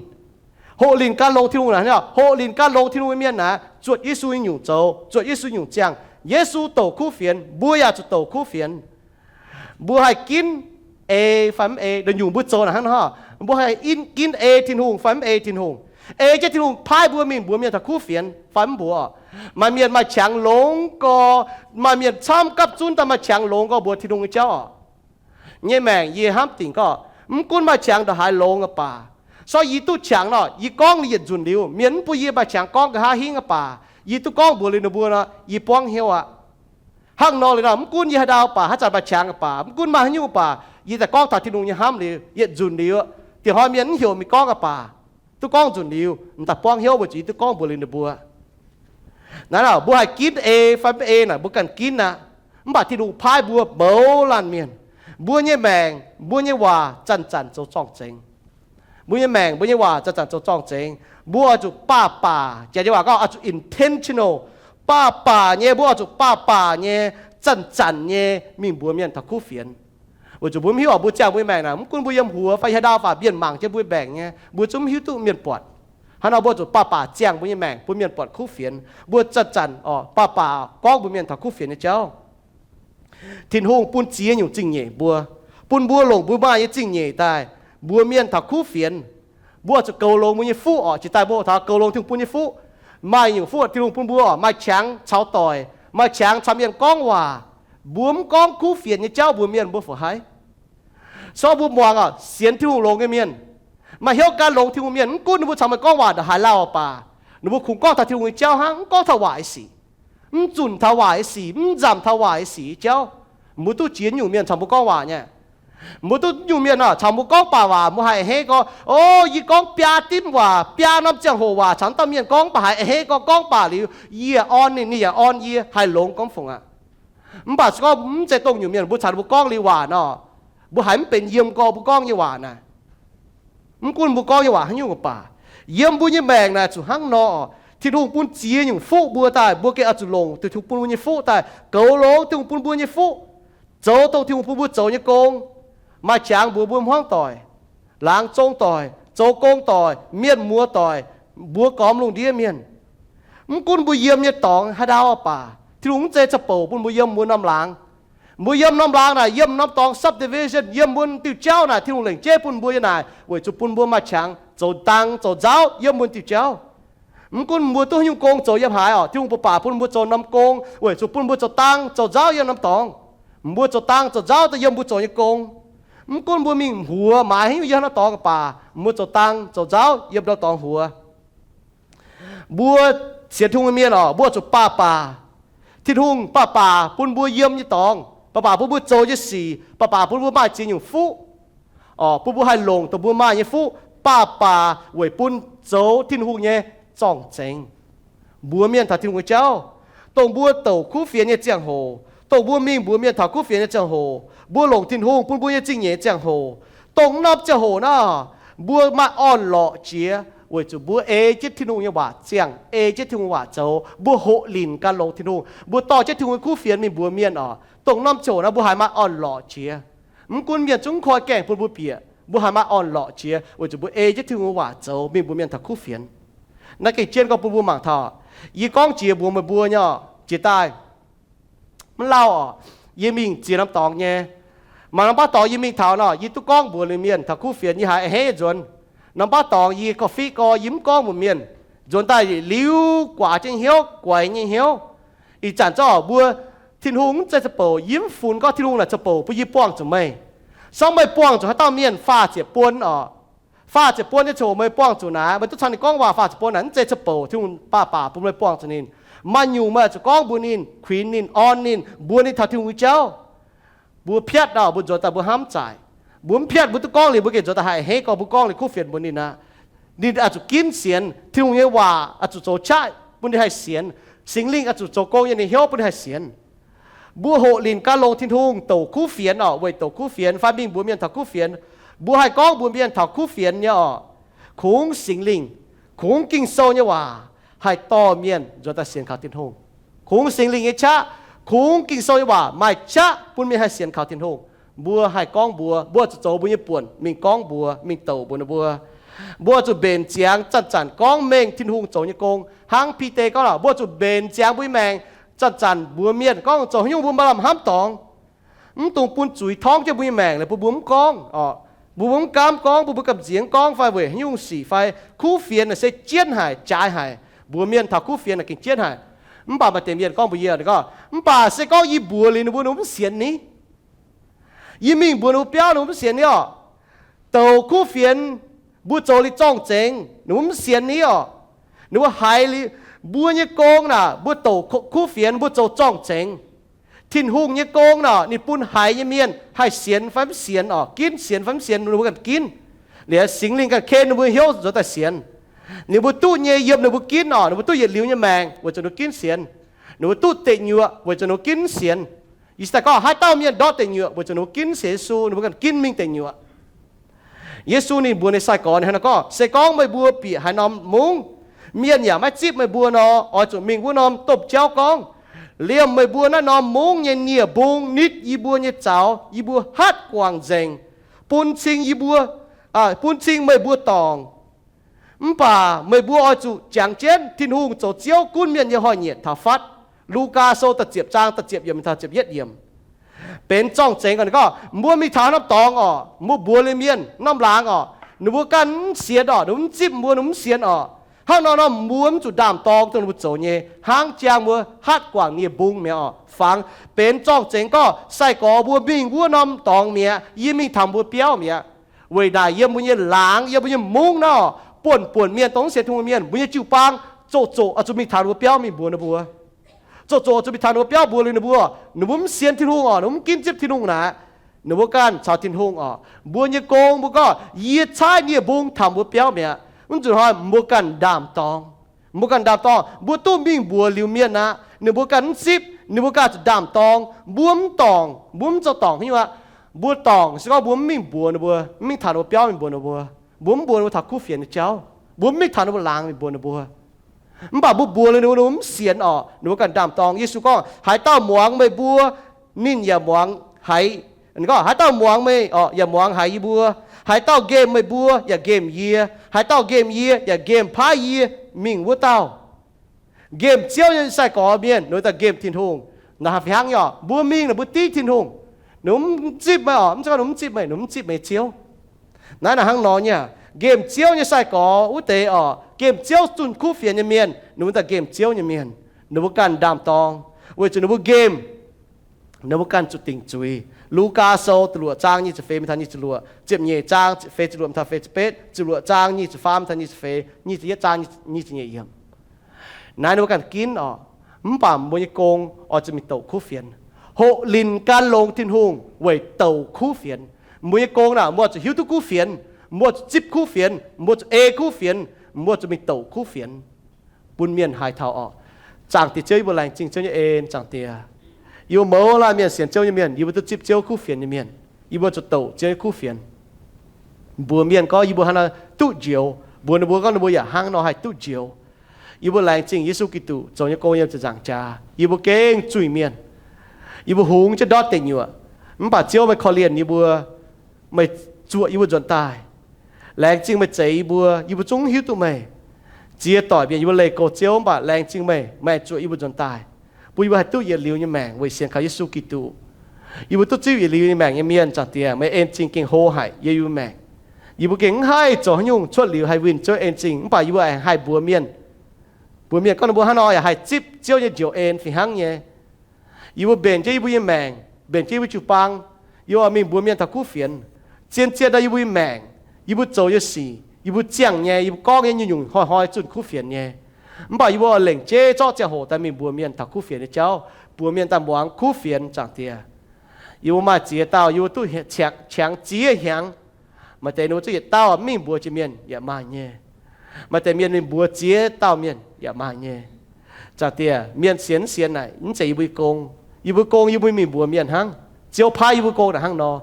Hoqc linc gan longx Tin-Hungh naaic, hoqc linc gan longx Tin-Hungh nyei mienh naaic, zuotc Yesu nyei nyungc zoux, zuotc Yesu nyungc ziangh. Yesu douc kuv fienx, mbuo yaac zuqc douc kuv fienx. Mbuo haih ginv ei fai mv ei, nyungc mbuo zoux naaic hnangv nor, mbuo haih ginv ei Tin-Hungh fai mv ei Tin-Hungh. Ei jienv Tin-Hungh paaiv mbuo mingh mbuox mienh taux kuv fienx fai mv mbuox. Maaih mienh maaih qangx longx gorx, maaih mienh camv gapv zunv daaih maaih qangx longx gorx mbuox Tin-Hungh nyei jauv orqc. Nyei maengc yie hnamv dingc gorngv, mv gunv maaih qangx ndongc haaix longx aqv baac, sortv yie duqv qangx nor, yie gorngv liuz yietc nzunc liuz, mienh mv bun yie maaih qangx gorngv nqa'haav hingv aqv baac, yie duqv gorngv mbuox liuz ninh mbuo nor, yie buangv hnyouv aqv. Hnangv nor liuz nor, mv gunv yie haaix ndau baac, haaix zanc maaih qangx aqv baac, mv gunv maaih haaix nyungc baac, yie daaih gorngv taux Tin-Hungh nyei hnamv liuz, yietc nzunc liuz, dingc hnoi mienh mv heuc mingh gorngv aqv baac, duqv gorngv nzunc liuz, m'daaih buangv hnyouv weic zuqc yie duqv gorngv mbuox liuz ninh mbuo. Naaiv mbuo haih ginv ei fai mv ei naaic mbuo ganh ginv aqv. Mv baac Tin-Hungh paaiv mbuo mouz laanh mienh. Mbuo nyei maengc, mbuo nyei waac zanc-zanc zoux zorng-zengx. Mbuo nyei maengc, mbuo nyei waac zanc-zanc zoux zorng-zengx. Mbuo oix zuqc baac-baac, janx nyei waac gorngv oix zuqc intentional, baac-baac nyei, mbuo oix zuqc baac-baac nyei, zanc-zanc nyei mingh mbuox mienh taux kuv fienx. Weic zuqc mbuo mv hiuv oc, mbuo ziangh mbuo nyei maengc naaic, mv gunv mbuo yiem huox fai haaix ndau baac, mienh mangc jienv mbuo nyei maengc nyei, mbuo zungv mv hiuv duqv mienh buatc. Hnangv nor mbuo zuqc baac-baac ziangh mbuo nyei maengc bun mienh buatc kuv fienx. Mbuo zanc-zanc oc baac-baac gorngv mbuox mienh taux kuv fienx nyei jauv. Tin-Hungh bun ziex nyungc zingh nyeic mbuo, bun mbuo longc mbuo maaih nyei zingh nyeic daaih mbuox mienh taux kuv fienx. Mbuo zuqc goux longx mbuo nyei fuqv oc. Jiex daaih mbuo taux goux longx Tin-Hungh bun nyei fuqv. Maaih nyungc fuqv Tin-Hungh bun mbuo oc, maaih qangx caux doic, maaih qangx caux mienh gorngv waac. Mbuo mv gorngv kuv fienx nyei jauv mbuox mienh, mbuo fu-haiz. Sortv mbuo muangx oc, sienx Tin-Hungh longx nyei mienh, maaih hnyouv gan longx Tin-Hungh mienh, mv gunv ninh mbuo caux meih gorngv waac ndongc haaix lauh baac, ninh mbuo kungx gorngv taux Tin-Hungh nyei jauv hnangv, mv gorngv taux waac nyei sic, mv zunc taux waac nyei sic, mv nzamc taux waac nyei sic nyei jauv. Mbuo duqv jiex nyungc mienh caux mbuo gorngv waac nyei. Mbuo duqv nyungc mienh oc caux mbuo gorngv baac waac, mbuo haih a'hneiv gorngv, o, yie gorngv biaa dimv waac, biaa norm ziangh hoc waac caux dauh mienh gorngv, mv baac haih a'hneiv gorngv, gorngv baac liuz yie yaac orn ninh, ninh yaac orn yie, haih longx gorngv fungc aqv. Mv baac se gorngv mv zeiz dongh nyungc mienh, mbuo caux ninh mbuo gorngv liuz waac nor, mbuo haiz mv benx yiem gorx mbuo gorngv nyei waac naaic. Mv gunv mbuo gorngv nyei waac haaix nyungc baac, yiem mbuo nyei maengc naaic zuqc hnangv nor. Tin-Hungh bun ziex nyungc fuqv mbuo daaih, mbuo gengh oix zuqc longc Tin-Hungh bun mbuo nyei fuqv daaih, goux longx Tin-Hungh bun mbuo nyei fuqv, zoux dongh Tin-Hungh bun mbuo zoux nyei gong. Maaih qangx mbuox mbuo hmuangv doic, laangz zong doic, zoux gong doic, mienh muoz doic, mbuox gormx lungh ndiev mienh. Mv gunv mbuo yiem nyei dorngx haaix ndau baac, Tin-Hungh mv zeiz ca'bouc bun mbuo yiem mbuo norm laangz. Mbuo yiem norm laangz naaic, yiem norm dorngx subdivision, yiem mbuo diuh jauv naaic, Tin-Hungh lengc jeiv bun mbuo nyei naaic weic zuqc bun mbuo maaih qangx zoux dang zoux nzauv yiem mbuo diuh jauv. Mv gunv mbuo duqv haaix nyungc gong zoux yiem haaix orqc, Tin-Hungh baac baac bun mbuo zoux norm gong weic zuqc bun mbuo zoux dang zoux nzauv yiem norm dorngx. Mbuo zoux dang zoux nzauv daaih yiem mbuo zoux nyei gong. Mv gunv mbuo mingh mbuox maaiz haaix nyungc yiem norm dorngx baac, mbuo zoux dang zoux nzauv yiem norm dorngx mbuox. Mbuo sienx Tin-Hungh nyei mienh orqc, mbuo zuqc baac baac, Tin-Hungh baac baac bun mbuo yiem nyei dorngx, baac baac bun mbuo zoux nyei sic, baac baac bun mbuo maaih ziex nyungc fuqv, orqc, bun mbuo haih longc dongh mbuo maaih nyei fuqv, baac baac weic bun zoux Tin-Hungh nyei zorng-zengx. Mbuox mienh taux Tin-Hungh nyei jauv, dongh mbuo douc kuv fienx nyei ziangh hoc, dongh mbuo mingh mbuox mienh taux kuv fienx nyei ziangh hoc, mbuo longc Tin-Hungh bun mbuo nyei zingh nyeic ziangh hoc, dongh norm ziangh hoc naaic, mbuo maaih orn-lorqc jiex weic zuqc mbuo ei jienv Tin-Hungh nyei waac ziangh, ei jienv Tin-Hungh waac zoux, mbuo hoqc linc gan longx Tin-Hungh, mbuo dorh jienv Tin-Hungh nyei kuv fienx mingh mbuox mienh orqc. Dongh norm ziangh hoc naaic mbuo haiz maaih orn-lorqc jiex. Mv gunv mienh zungv koi gaengh bun mbuo bieqc, mbuo haiz maaih orn-lorqc jiex weic zuqc mbuo ei jienv Tin-Hungh nyei waac zoux mingh mbuox mienh taux kuv fienx. Naaiv gengh jienv gorngv bun mbuo mangc taux, yie gorngv jiex mbuox meih mbuo nyei orqc, jiex daaih mv lauh orqc, yie mingh ziex norm dorngx nyei. Maaih norm baav dorngx yie mingh taux nor, yie duqv gorngv mbuox liuz mienh taux kuv fienx, yie haiz a'hneiv nzuonx. Norm baav dorngx yie korv-fiqv gorx, yie mv gorngv mbuox mienh. Nzuonx daaih liuz guaax jienv hnyouv, guaix nyei hnyouv. Ih zanc zorqv mbuo, Tin-Hungh mv zeiz zuqc bouc, yie mv funx gorngv Tin-Hungh naaic zuqc bouc bun yie buangh zuqc meih. Se gorngv meih buangh zuqc haaix dauh mienh faah ziepc buon orqc, faah ziepc buon nyei ziangh hoc meih buangh zuqc naaic, meih duqv cang ninh gorngv waac faah ziepc buon naaic, mv zeiz zuqc bouc, Tin-Hungh baac baac bun meih buangh zuqc ninh. Maaih nyungc meih zuqc gorngv mbuox ninh, kuinx ninh, orn ninh, mbuox ninh taux Tin-Hungh nyei jauv. Mbuo piatv nor, mbuo nzuonx daaih mbuo hnamv zaaic. Mbuo mv piatv, mbuo duqv gorngv liuz mbuo gengh nzuonx daaih haih a'hneiv gorngv mbuo gorngv liuz kuv fienx mbuox ninh aqv. Ninh oix zuqc ginv sienx, Tin-Hungh nyei waac oix zuqc zoux qaqv bun ninh haih sienx. Singx Lingh oix zuqc zoux gong yiem ninh hnyouv bun ninh haih sienx. Mbuo hoqc linc gan longx Tin-Hungh douc kuv fienx orqc, weic douc kuv fienx fai mingh mbuox mienh taux kuv fienx. Mbuo haih gorngv mbuox mienh taux kuv fienx nyei orqc, kungx Singx Lingh, kungx Ging-Sou nyei waac haih dorh mienh nzuonx daaih sienx kaux Tin-Hungh. Kungx Singx Lingh nyei qaqv, kungx Ging-Sou nyei waac maaih qaqv bun mienh haih sienx kaux Tin-Hungh. Mbuo haih gorngv mbuox, mbuo zuqc zoux mbuo nyei buonc mingh gorngv mbuox, mingh douc mbuox ninh mbuo. Mbuo zuqc mbenc ziangx zanc-zanc gorngv mengh Tin-Hungh zoux nyei gong. Hnangv Bide gorngv lorqc, mbuo zuqc mbenc ziangx mbuo nyei maengc zanc-zanc mbuox mienh gorngv zoux haaix nyungc mbuo maaih lamh hnamv dorngx. Mv dungx bun zuiz torngv jienv mbuo nyei maengc liuz bun mbuo mv gorngv orqc. Mbuo mv gaamv gorngv, bun mbuo gamh nziex mv gorngv fai weic haaix nyungc sic fai kuv fienx naaic se jienv haic, jaaix haic. Mbuox mienh taux kuv fienx naaic gengh jienv haic. Mv baac maaih deix mienh gorngv mbuox yie, gorngv, mv baac se gorngv yie mbuox liuz ninh mbuo, ninh mbuo mv sienx ni. Yie mingh mbuox ninh mbuo biauv, ninh mbuo mv sienx ni orqc. Douc kuv fienx, mbuo zoux liuz zorng-zengx, ninh mbuo mv sienx ni orqc. Ninh mbuo haiz liuz mbuo nyei gong naaic, mbuo douc kuv fienx, mbuo zoux zorng-zengx. Tin-Hungh nyei gong naaic, ninh bun haiz nyei mienh haih sienx fai mv sienx orqc, ginv sienx fai mv sienx, ninh mbuo ganh ginv. Liuz Singx Lingh ganh ken ninh mbuo hnyouv nzuonx daaih sienx. Ninh mbuo duqv nyei yiem ninh mbuo ginv orqc, ninh mbuo duqv yietc liuz nyei maengc weic zuqc ninh mbuo ginv sienx. Ninh mbuo duqv deic nyuoqc weic zuqc ninh mbuo ginv sienx. Yie daaih gorngv haaix dauh mienh ndortv deic nyuoqc weic zuqc ninh mbuo ginv sienx Yesu, ninh mbuo ganh ginv mingh deic nyuoqc. Yesu ninh mbuox ninh sai-gorx ninh hnangv naaiv gorngv, se gorngv meih mbuo bieqc haaix norm mungv, mienh yaac maiv zipv meih mbuo nor, oix zuqc mingh wuov norm domh jauv gorngv, liemh meih mbuo naaiv norm mungv nyei nie-mbung nitv yie mbuo nyei zaux, yie mbuo hatv guangc nzengc, bun cing yie mbuo, bun cing meih mbuo dorngc. Mv baac meih mbuo oix zuqc jangx jienv Tin-Hungh zoux Ziouv gunv mienh nyei hnoi-nyieqc taux fatv. Lugaa Sou da'ziepc zaang da'ziepc yiemc taux ziepc yietv yiemc. Benx zorng-zengx gorngv, mbuo mingh taux norm dorngx orqc, mbuo mbuox liuz mienh norm laangz orqc, ninh mbuo ganh mv sienx orqc, ninh mbuo mv zipv mbuo, ninh mbuo mv sienx orqc. Hnangv nor nor mbuo mv zuqc ndaam-dorng dongh ninh mbuo zoux nyei, hnangv jang mbuo hatv guangc nie-mbung mi'aqv orqc. Fangx benx zorng-zengx gorngv sai-gorx mbuo mingh wuov norm dorngx mi'aqv, yie mingh taux mbuo biauv mi'aqv. Weic naaic yiem mbuo nyei laangz, yiem mbuo nyei mungv naaiv orqc, buonv-buonc mienh dongh mv sienx Tin-Hungh mienh, mbuo nyei jiu-baang zoqc zoqc oix zuqc mingh taux ninh mbuo biauv mingh mbuox ninh mbuo. Zoqc zoqc oix zuqc mingh taux ninh mbuo biauv mbuox liuz ninh mbuo, ninh mbuo mv sienx Tin-Hungh orqc, ninh mbuo mv ginv zipv Tin-Hungh naaic, ninh mbuo ganh caux Tin-Hungh orqc. Mbuo nyei gong mbuo gorngv, yie caaiv nie-mbung taux mbuo biauv mi'aqv. Mv nzunc hnoi mbuo ganh ndaam-dorng. Mbuo ganh ndaam-dorng, mbuo duqv mingh mbuox liuz mienh aqv, ninh mbuo ganh mv zipv, ninh mbuo ganh zuqc ndaam-dorng. Mbuo mv dorngc, mbuo mv zoux dorngc haaix nyungc aqv. Mbuo dorngc se gorngv mbuo mv mingh mbuox ninh mbuo, mv mingh taux ninh mbuo biauv mingh mbuox ninh mbuo. Mbuo mv mbuox ninh mbuo taux kuv fienx nyei jauv. Mbuo mv mingh taux ninh mbuo laangz mingh mbuox ninh mbuo. Mv baac mbuo mbuox liuz ninh mbuo, ninh mbuo mv sienx orqc, ninh mbuo ganh ndaam-dorng. Yesu gorngv, haaix dauh muangx meih mbuo, ninh yaac muangx haiz, gorngv, haaix dauh muangx meih orqc, yaac muangx haiz yie mbuo. Haaix dauh nqemh meih mbuo yaac nqemh yie. Haaix dauh nqemh yie yaac nqemh paaiv yie mingh wuov dauh. Nqemh Ziouv nyei sai-gorx mienh, ninh daaih nqemh Tin-Hungh. Naaiv fih hnangv nyei orqc, mbuo mingh naaic mbuo div Tin-Hungh, ninh mv zipv meih orqc, mv zeiz gorngv ninh mv zipv meih, ninh mv zipv meih Ziouv. Naaiv, naaiv hnangv nor nyei aqv. Nqemh Ziouv nyei sai-gorx wuov deix orqc, nqemh Ziouv zunh kuv fienx nyei mienh, ninh mbuo daaih nqemh Ziouv nyei mienh, ninh mbuo ganh ndaam-dorng, weic zuqc ninh mbuo nqemh, ninh mbuo ganh zuqc dingc zuiz. Lugaa Sou da'luoqc zaang nyic ziepc feix mingh taux nyic ziepc luoqc, ziepc nyeic zaang ziepc feix ziepc luoqc mingh taux feix ziepc betv, ziepc luoqc zaang nyic ziepc faam mingh taux nyic ziepc feix, nyic ziepc yietv zaang nyic ziepc nyeic yiemc. Naaiv ninh mbuo ganh ginv orqc, mv baac mbuo nyei gong oix zuqc mingh douc kuv fienx. Hoqc linc gan longx Tin-Hungh weic douc kuv fienx. Mbuo nyei gong naaic, mbuo zuqc hiuv duqv kuv fienx, mbuo zuqc zipv kuv fienx, mbuo zuqc ei kuv fienx, mbuo zuqc mingh douc kuv fienx bun mienh haaix taux orqc. Zaangc Diex Ziouv, yie mbuo laengz zingh Ziouv nyei en. Zaangc Diex, yie mbuo mouz laanh mienh sienx Ziouv nyei mienh, yie mbuo duqv zipv Ziouv kuv fienx nyei mienh, yie mbuo zuqc douc Ziouv nyei kuv fienx. Mbuox mienh gorngv yie mbuo hnangv naaiv duqv njoux, mbuox ninh mbuo gorngv ninh mbuo yaac hnangv nor haih duqv njoux. Yie mbuo laengz zingh Yesu Giduc zoux nyei gong yiem ziepc nzaangc jaax. Yie mbuo gengh zuiz-mienh. Yie mbuo hungx jienv ndortv deic nyuoqc, mv baac Ziouv meih korv-lienh yie mbuo, meih zuoqc yie mbuo nzuonx daaih. Laengz zingh meih zeix yie mbuo, yie mbuo zungv hiuv duqv meih. Ziex doic mienh yie mbuo leih goux Ziouv, mv baac laengz zingh meih, meih zuoqc yie mbuo nzuonx daaih, bun yie mbuo haih duqv yietc liuz nyei maengc weic sienx kaux Yesu Giduc. Yie mbuo duqv zipv yietc liuz nyei maengc nyei mienh, Zaangc Diex, meih en zingh gengh hlo haic yiem yie mbuo maengc. Yie mbuo gengh mv haih zoux haaix nyungc cuotv liuz haih winh Ziouv en zingh, mv baac yie mbuo aengx haih mbuox mienh, mbuox mienh gorngv ninh mbuo hnangv nor yaac haih zipv Ziouv nyei njoux en fih hnangv nyei. Yie mbuo mbenc jienv yie mbuo nyei maengc, mbenc jienv yie mbuo jiu-baang, yie mbuo mingh mbuox mienh taux kuv fienx. Zien-zien nor yie mbuo nyei maengc, yie mbuo zoux nyei sic, yie mbuo ziangh nyei, yie mbuo gorngv nyei nyungc-nyungc hnoi-hnoi zunh kuv fienx nyei. Mv baac yie mbuo oix lengc jeiv zorqv ziangh hoc daaih mingh mbuox mienh taux kuv fienx nyei jauv, mbuox mienh daaih muangx kuv fienx, Zaangc Diex. Yie mbuo maaih ziex dauh yie mbuo duqv qangx ziex hnyangx. Maaih deix ninh mbuo zungv yietc dauh mv mingh mbuox jiex mienh yaac maaih nyei. Maaih deix mienh mingh mbuox ziex dauh mienh yaac maaih nyei. Zaangc Diex, mienh sienx mv sienx naaic mv zeiz yie mbuo nyei gong. Yie mbuo gong yie mbuo mingh mbuox mienh hnangv. Ziouv paaiv yie mbuo gong naaic hnangv nor.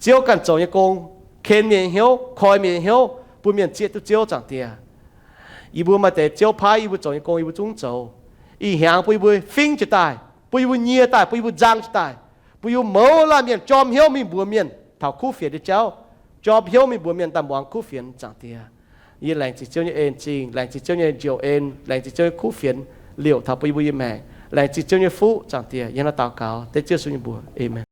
Ziouv ganh zoux nyei gong, ken mienh nyei hnyouv, koi mienh nyei hnyouv, bun mienh zieqv duqv Ziouv, Zaangc Diex. Yie mbuo maaih deix Ziouv paaiv yie mbuo zoux nyei gong yie mbuo zungv zoux. Ih hnyangx bun yie mbuo fingv jiez daaih, bun yie mbuo nyie daaih, bun yie mbuo nzang jiez daaih, bun yie mbuo mouz laanh mienh jorm hnyouv mingh mbuox mienh taux kuv fienx nyei jauv, jorm hnyouv mingh mbuox mienh daaih muangx kuv fienx, Zaangc Diex. Yie laengz zingh Ziouv nyei en zingh, laengz zingh Ziouv nyei njoux en, laengz zingh Ziouv nyei kuv fienx liouc taux bun yie mbuo nyei maengc. Laengz zingh Ziouv nyei fuqv, Zaangc Diex. Yie hnangv naaiv daux gaux dengv Ziouv Yesu nyei mbuox, aamen.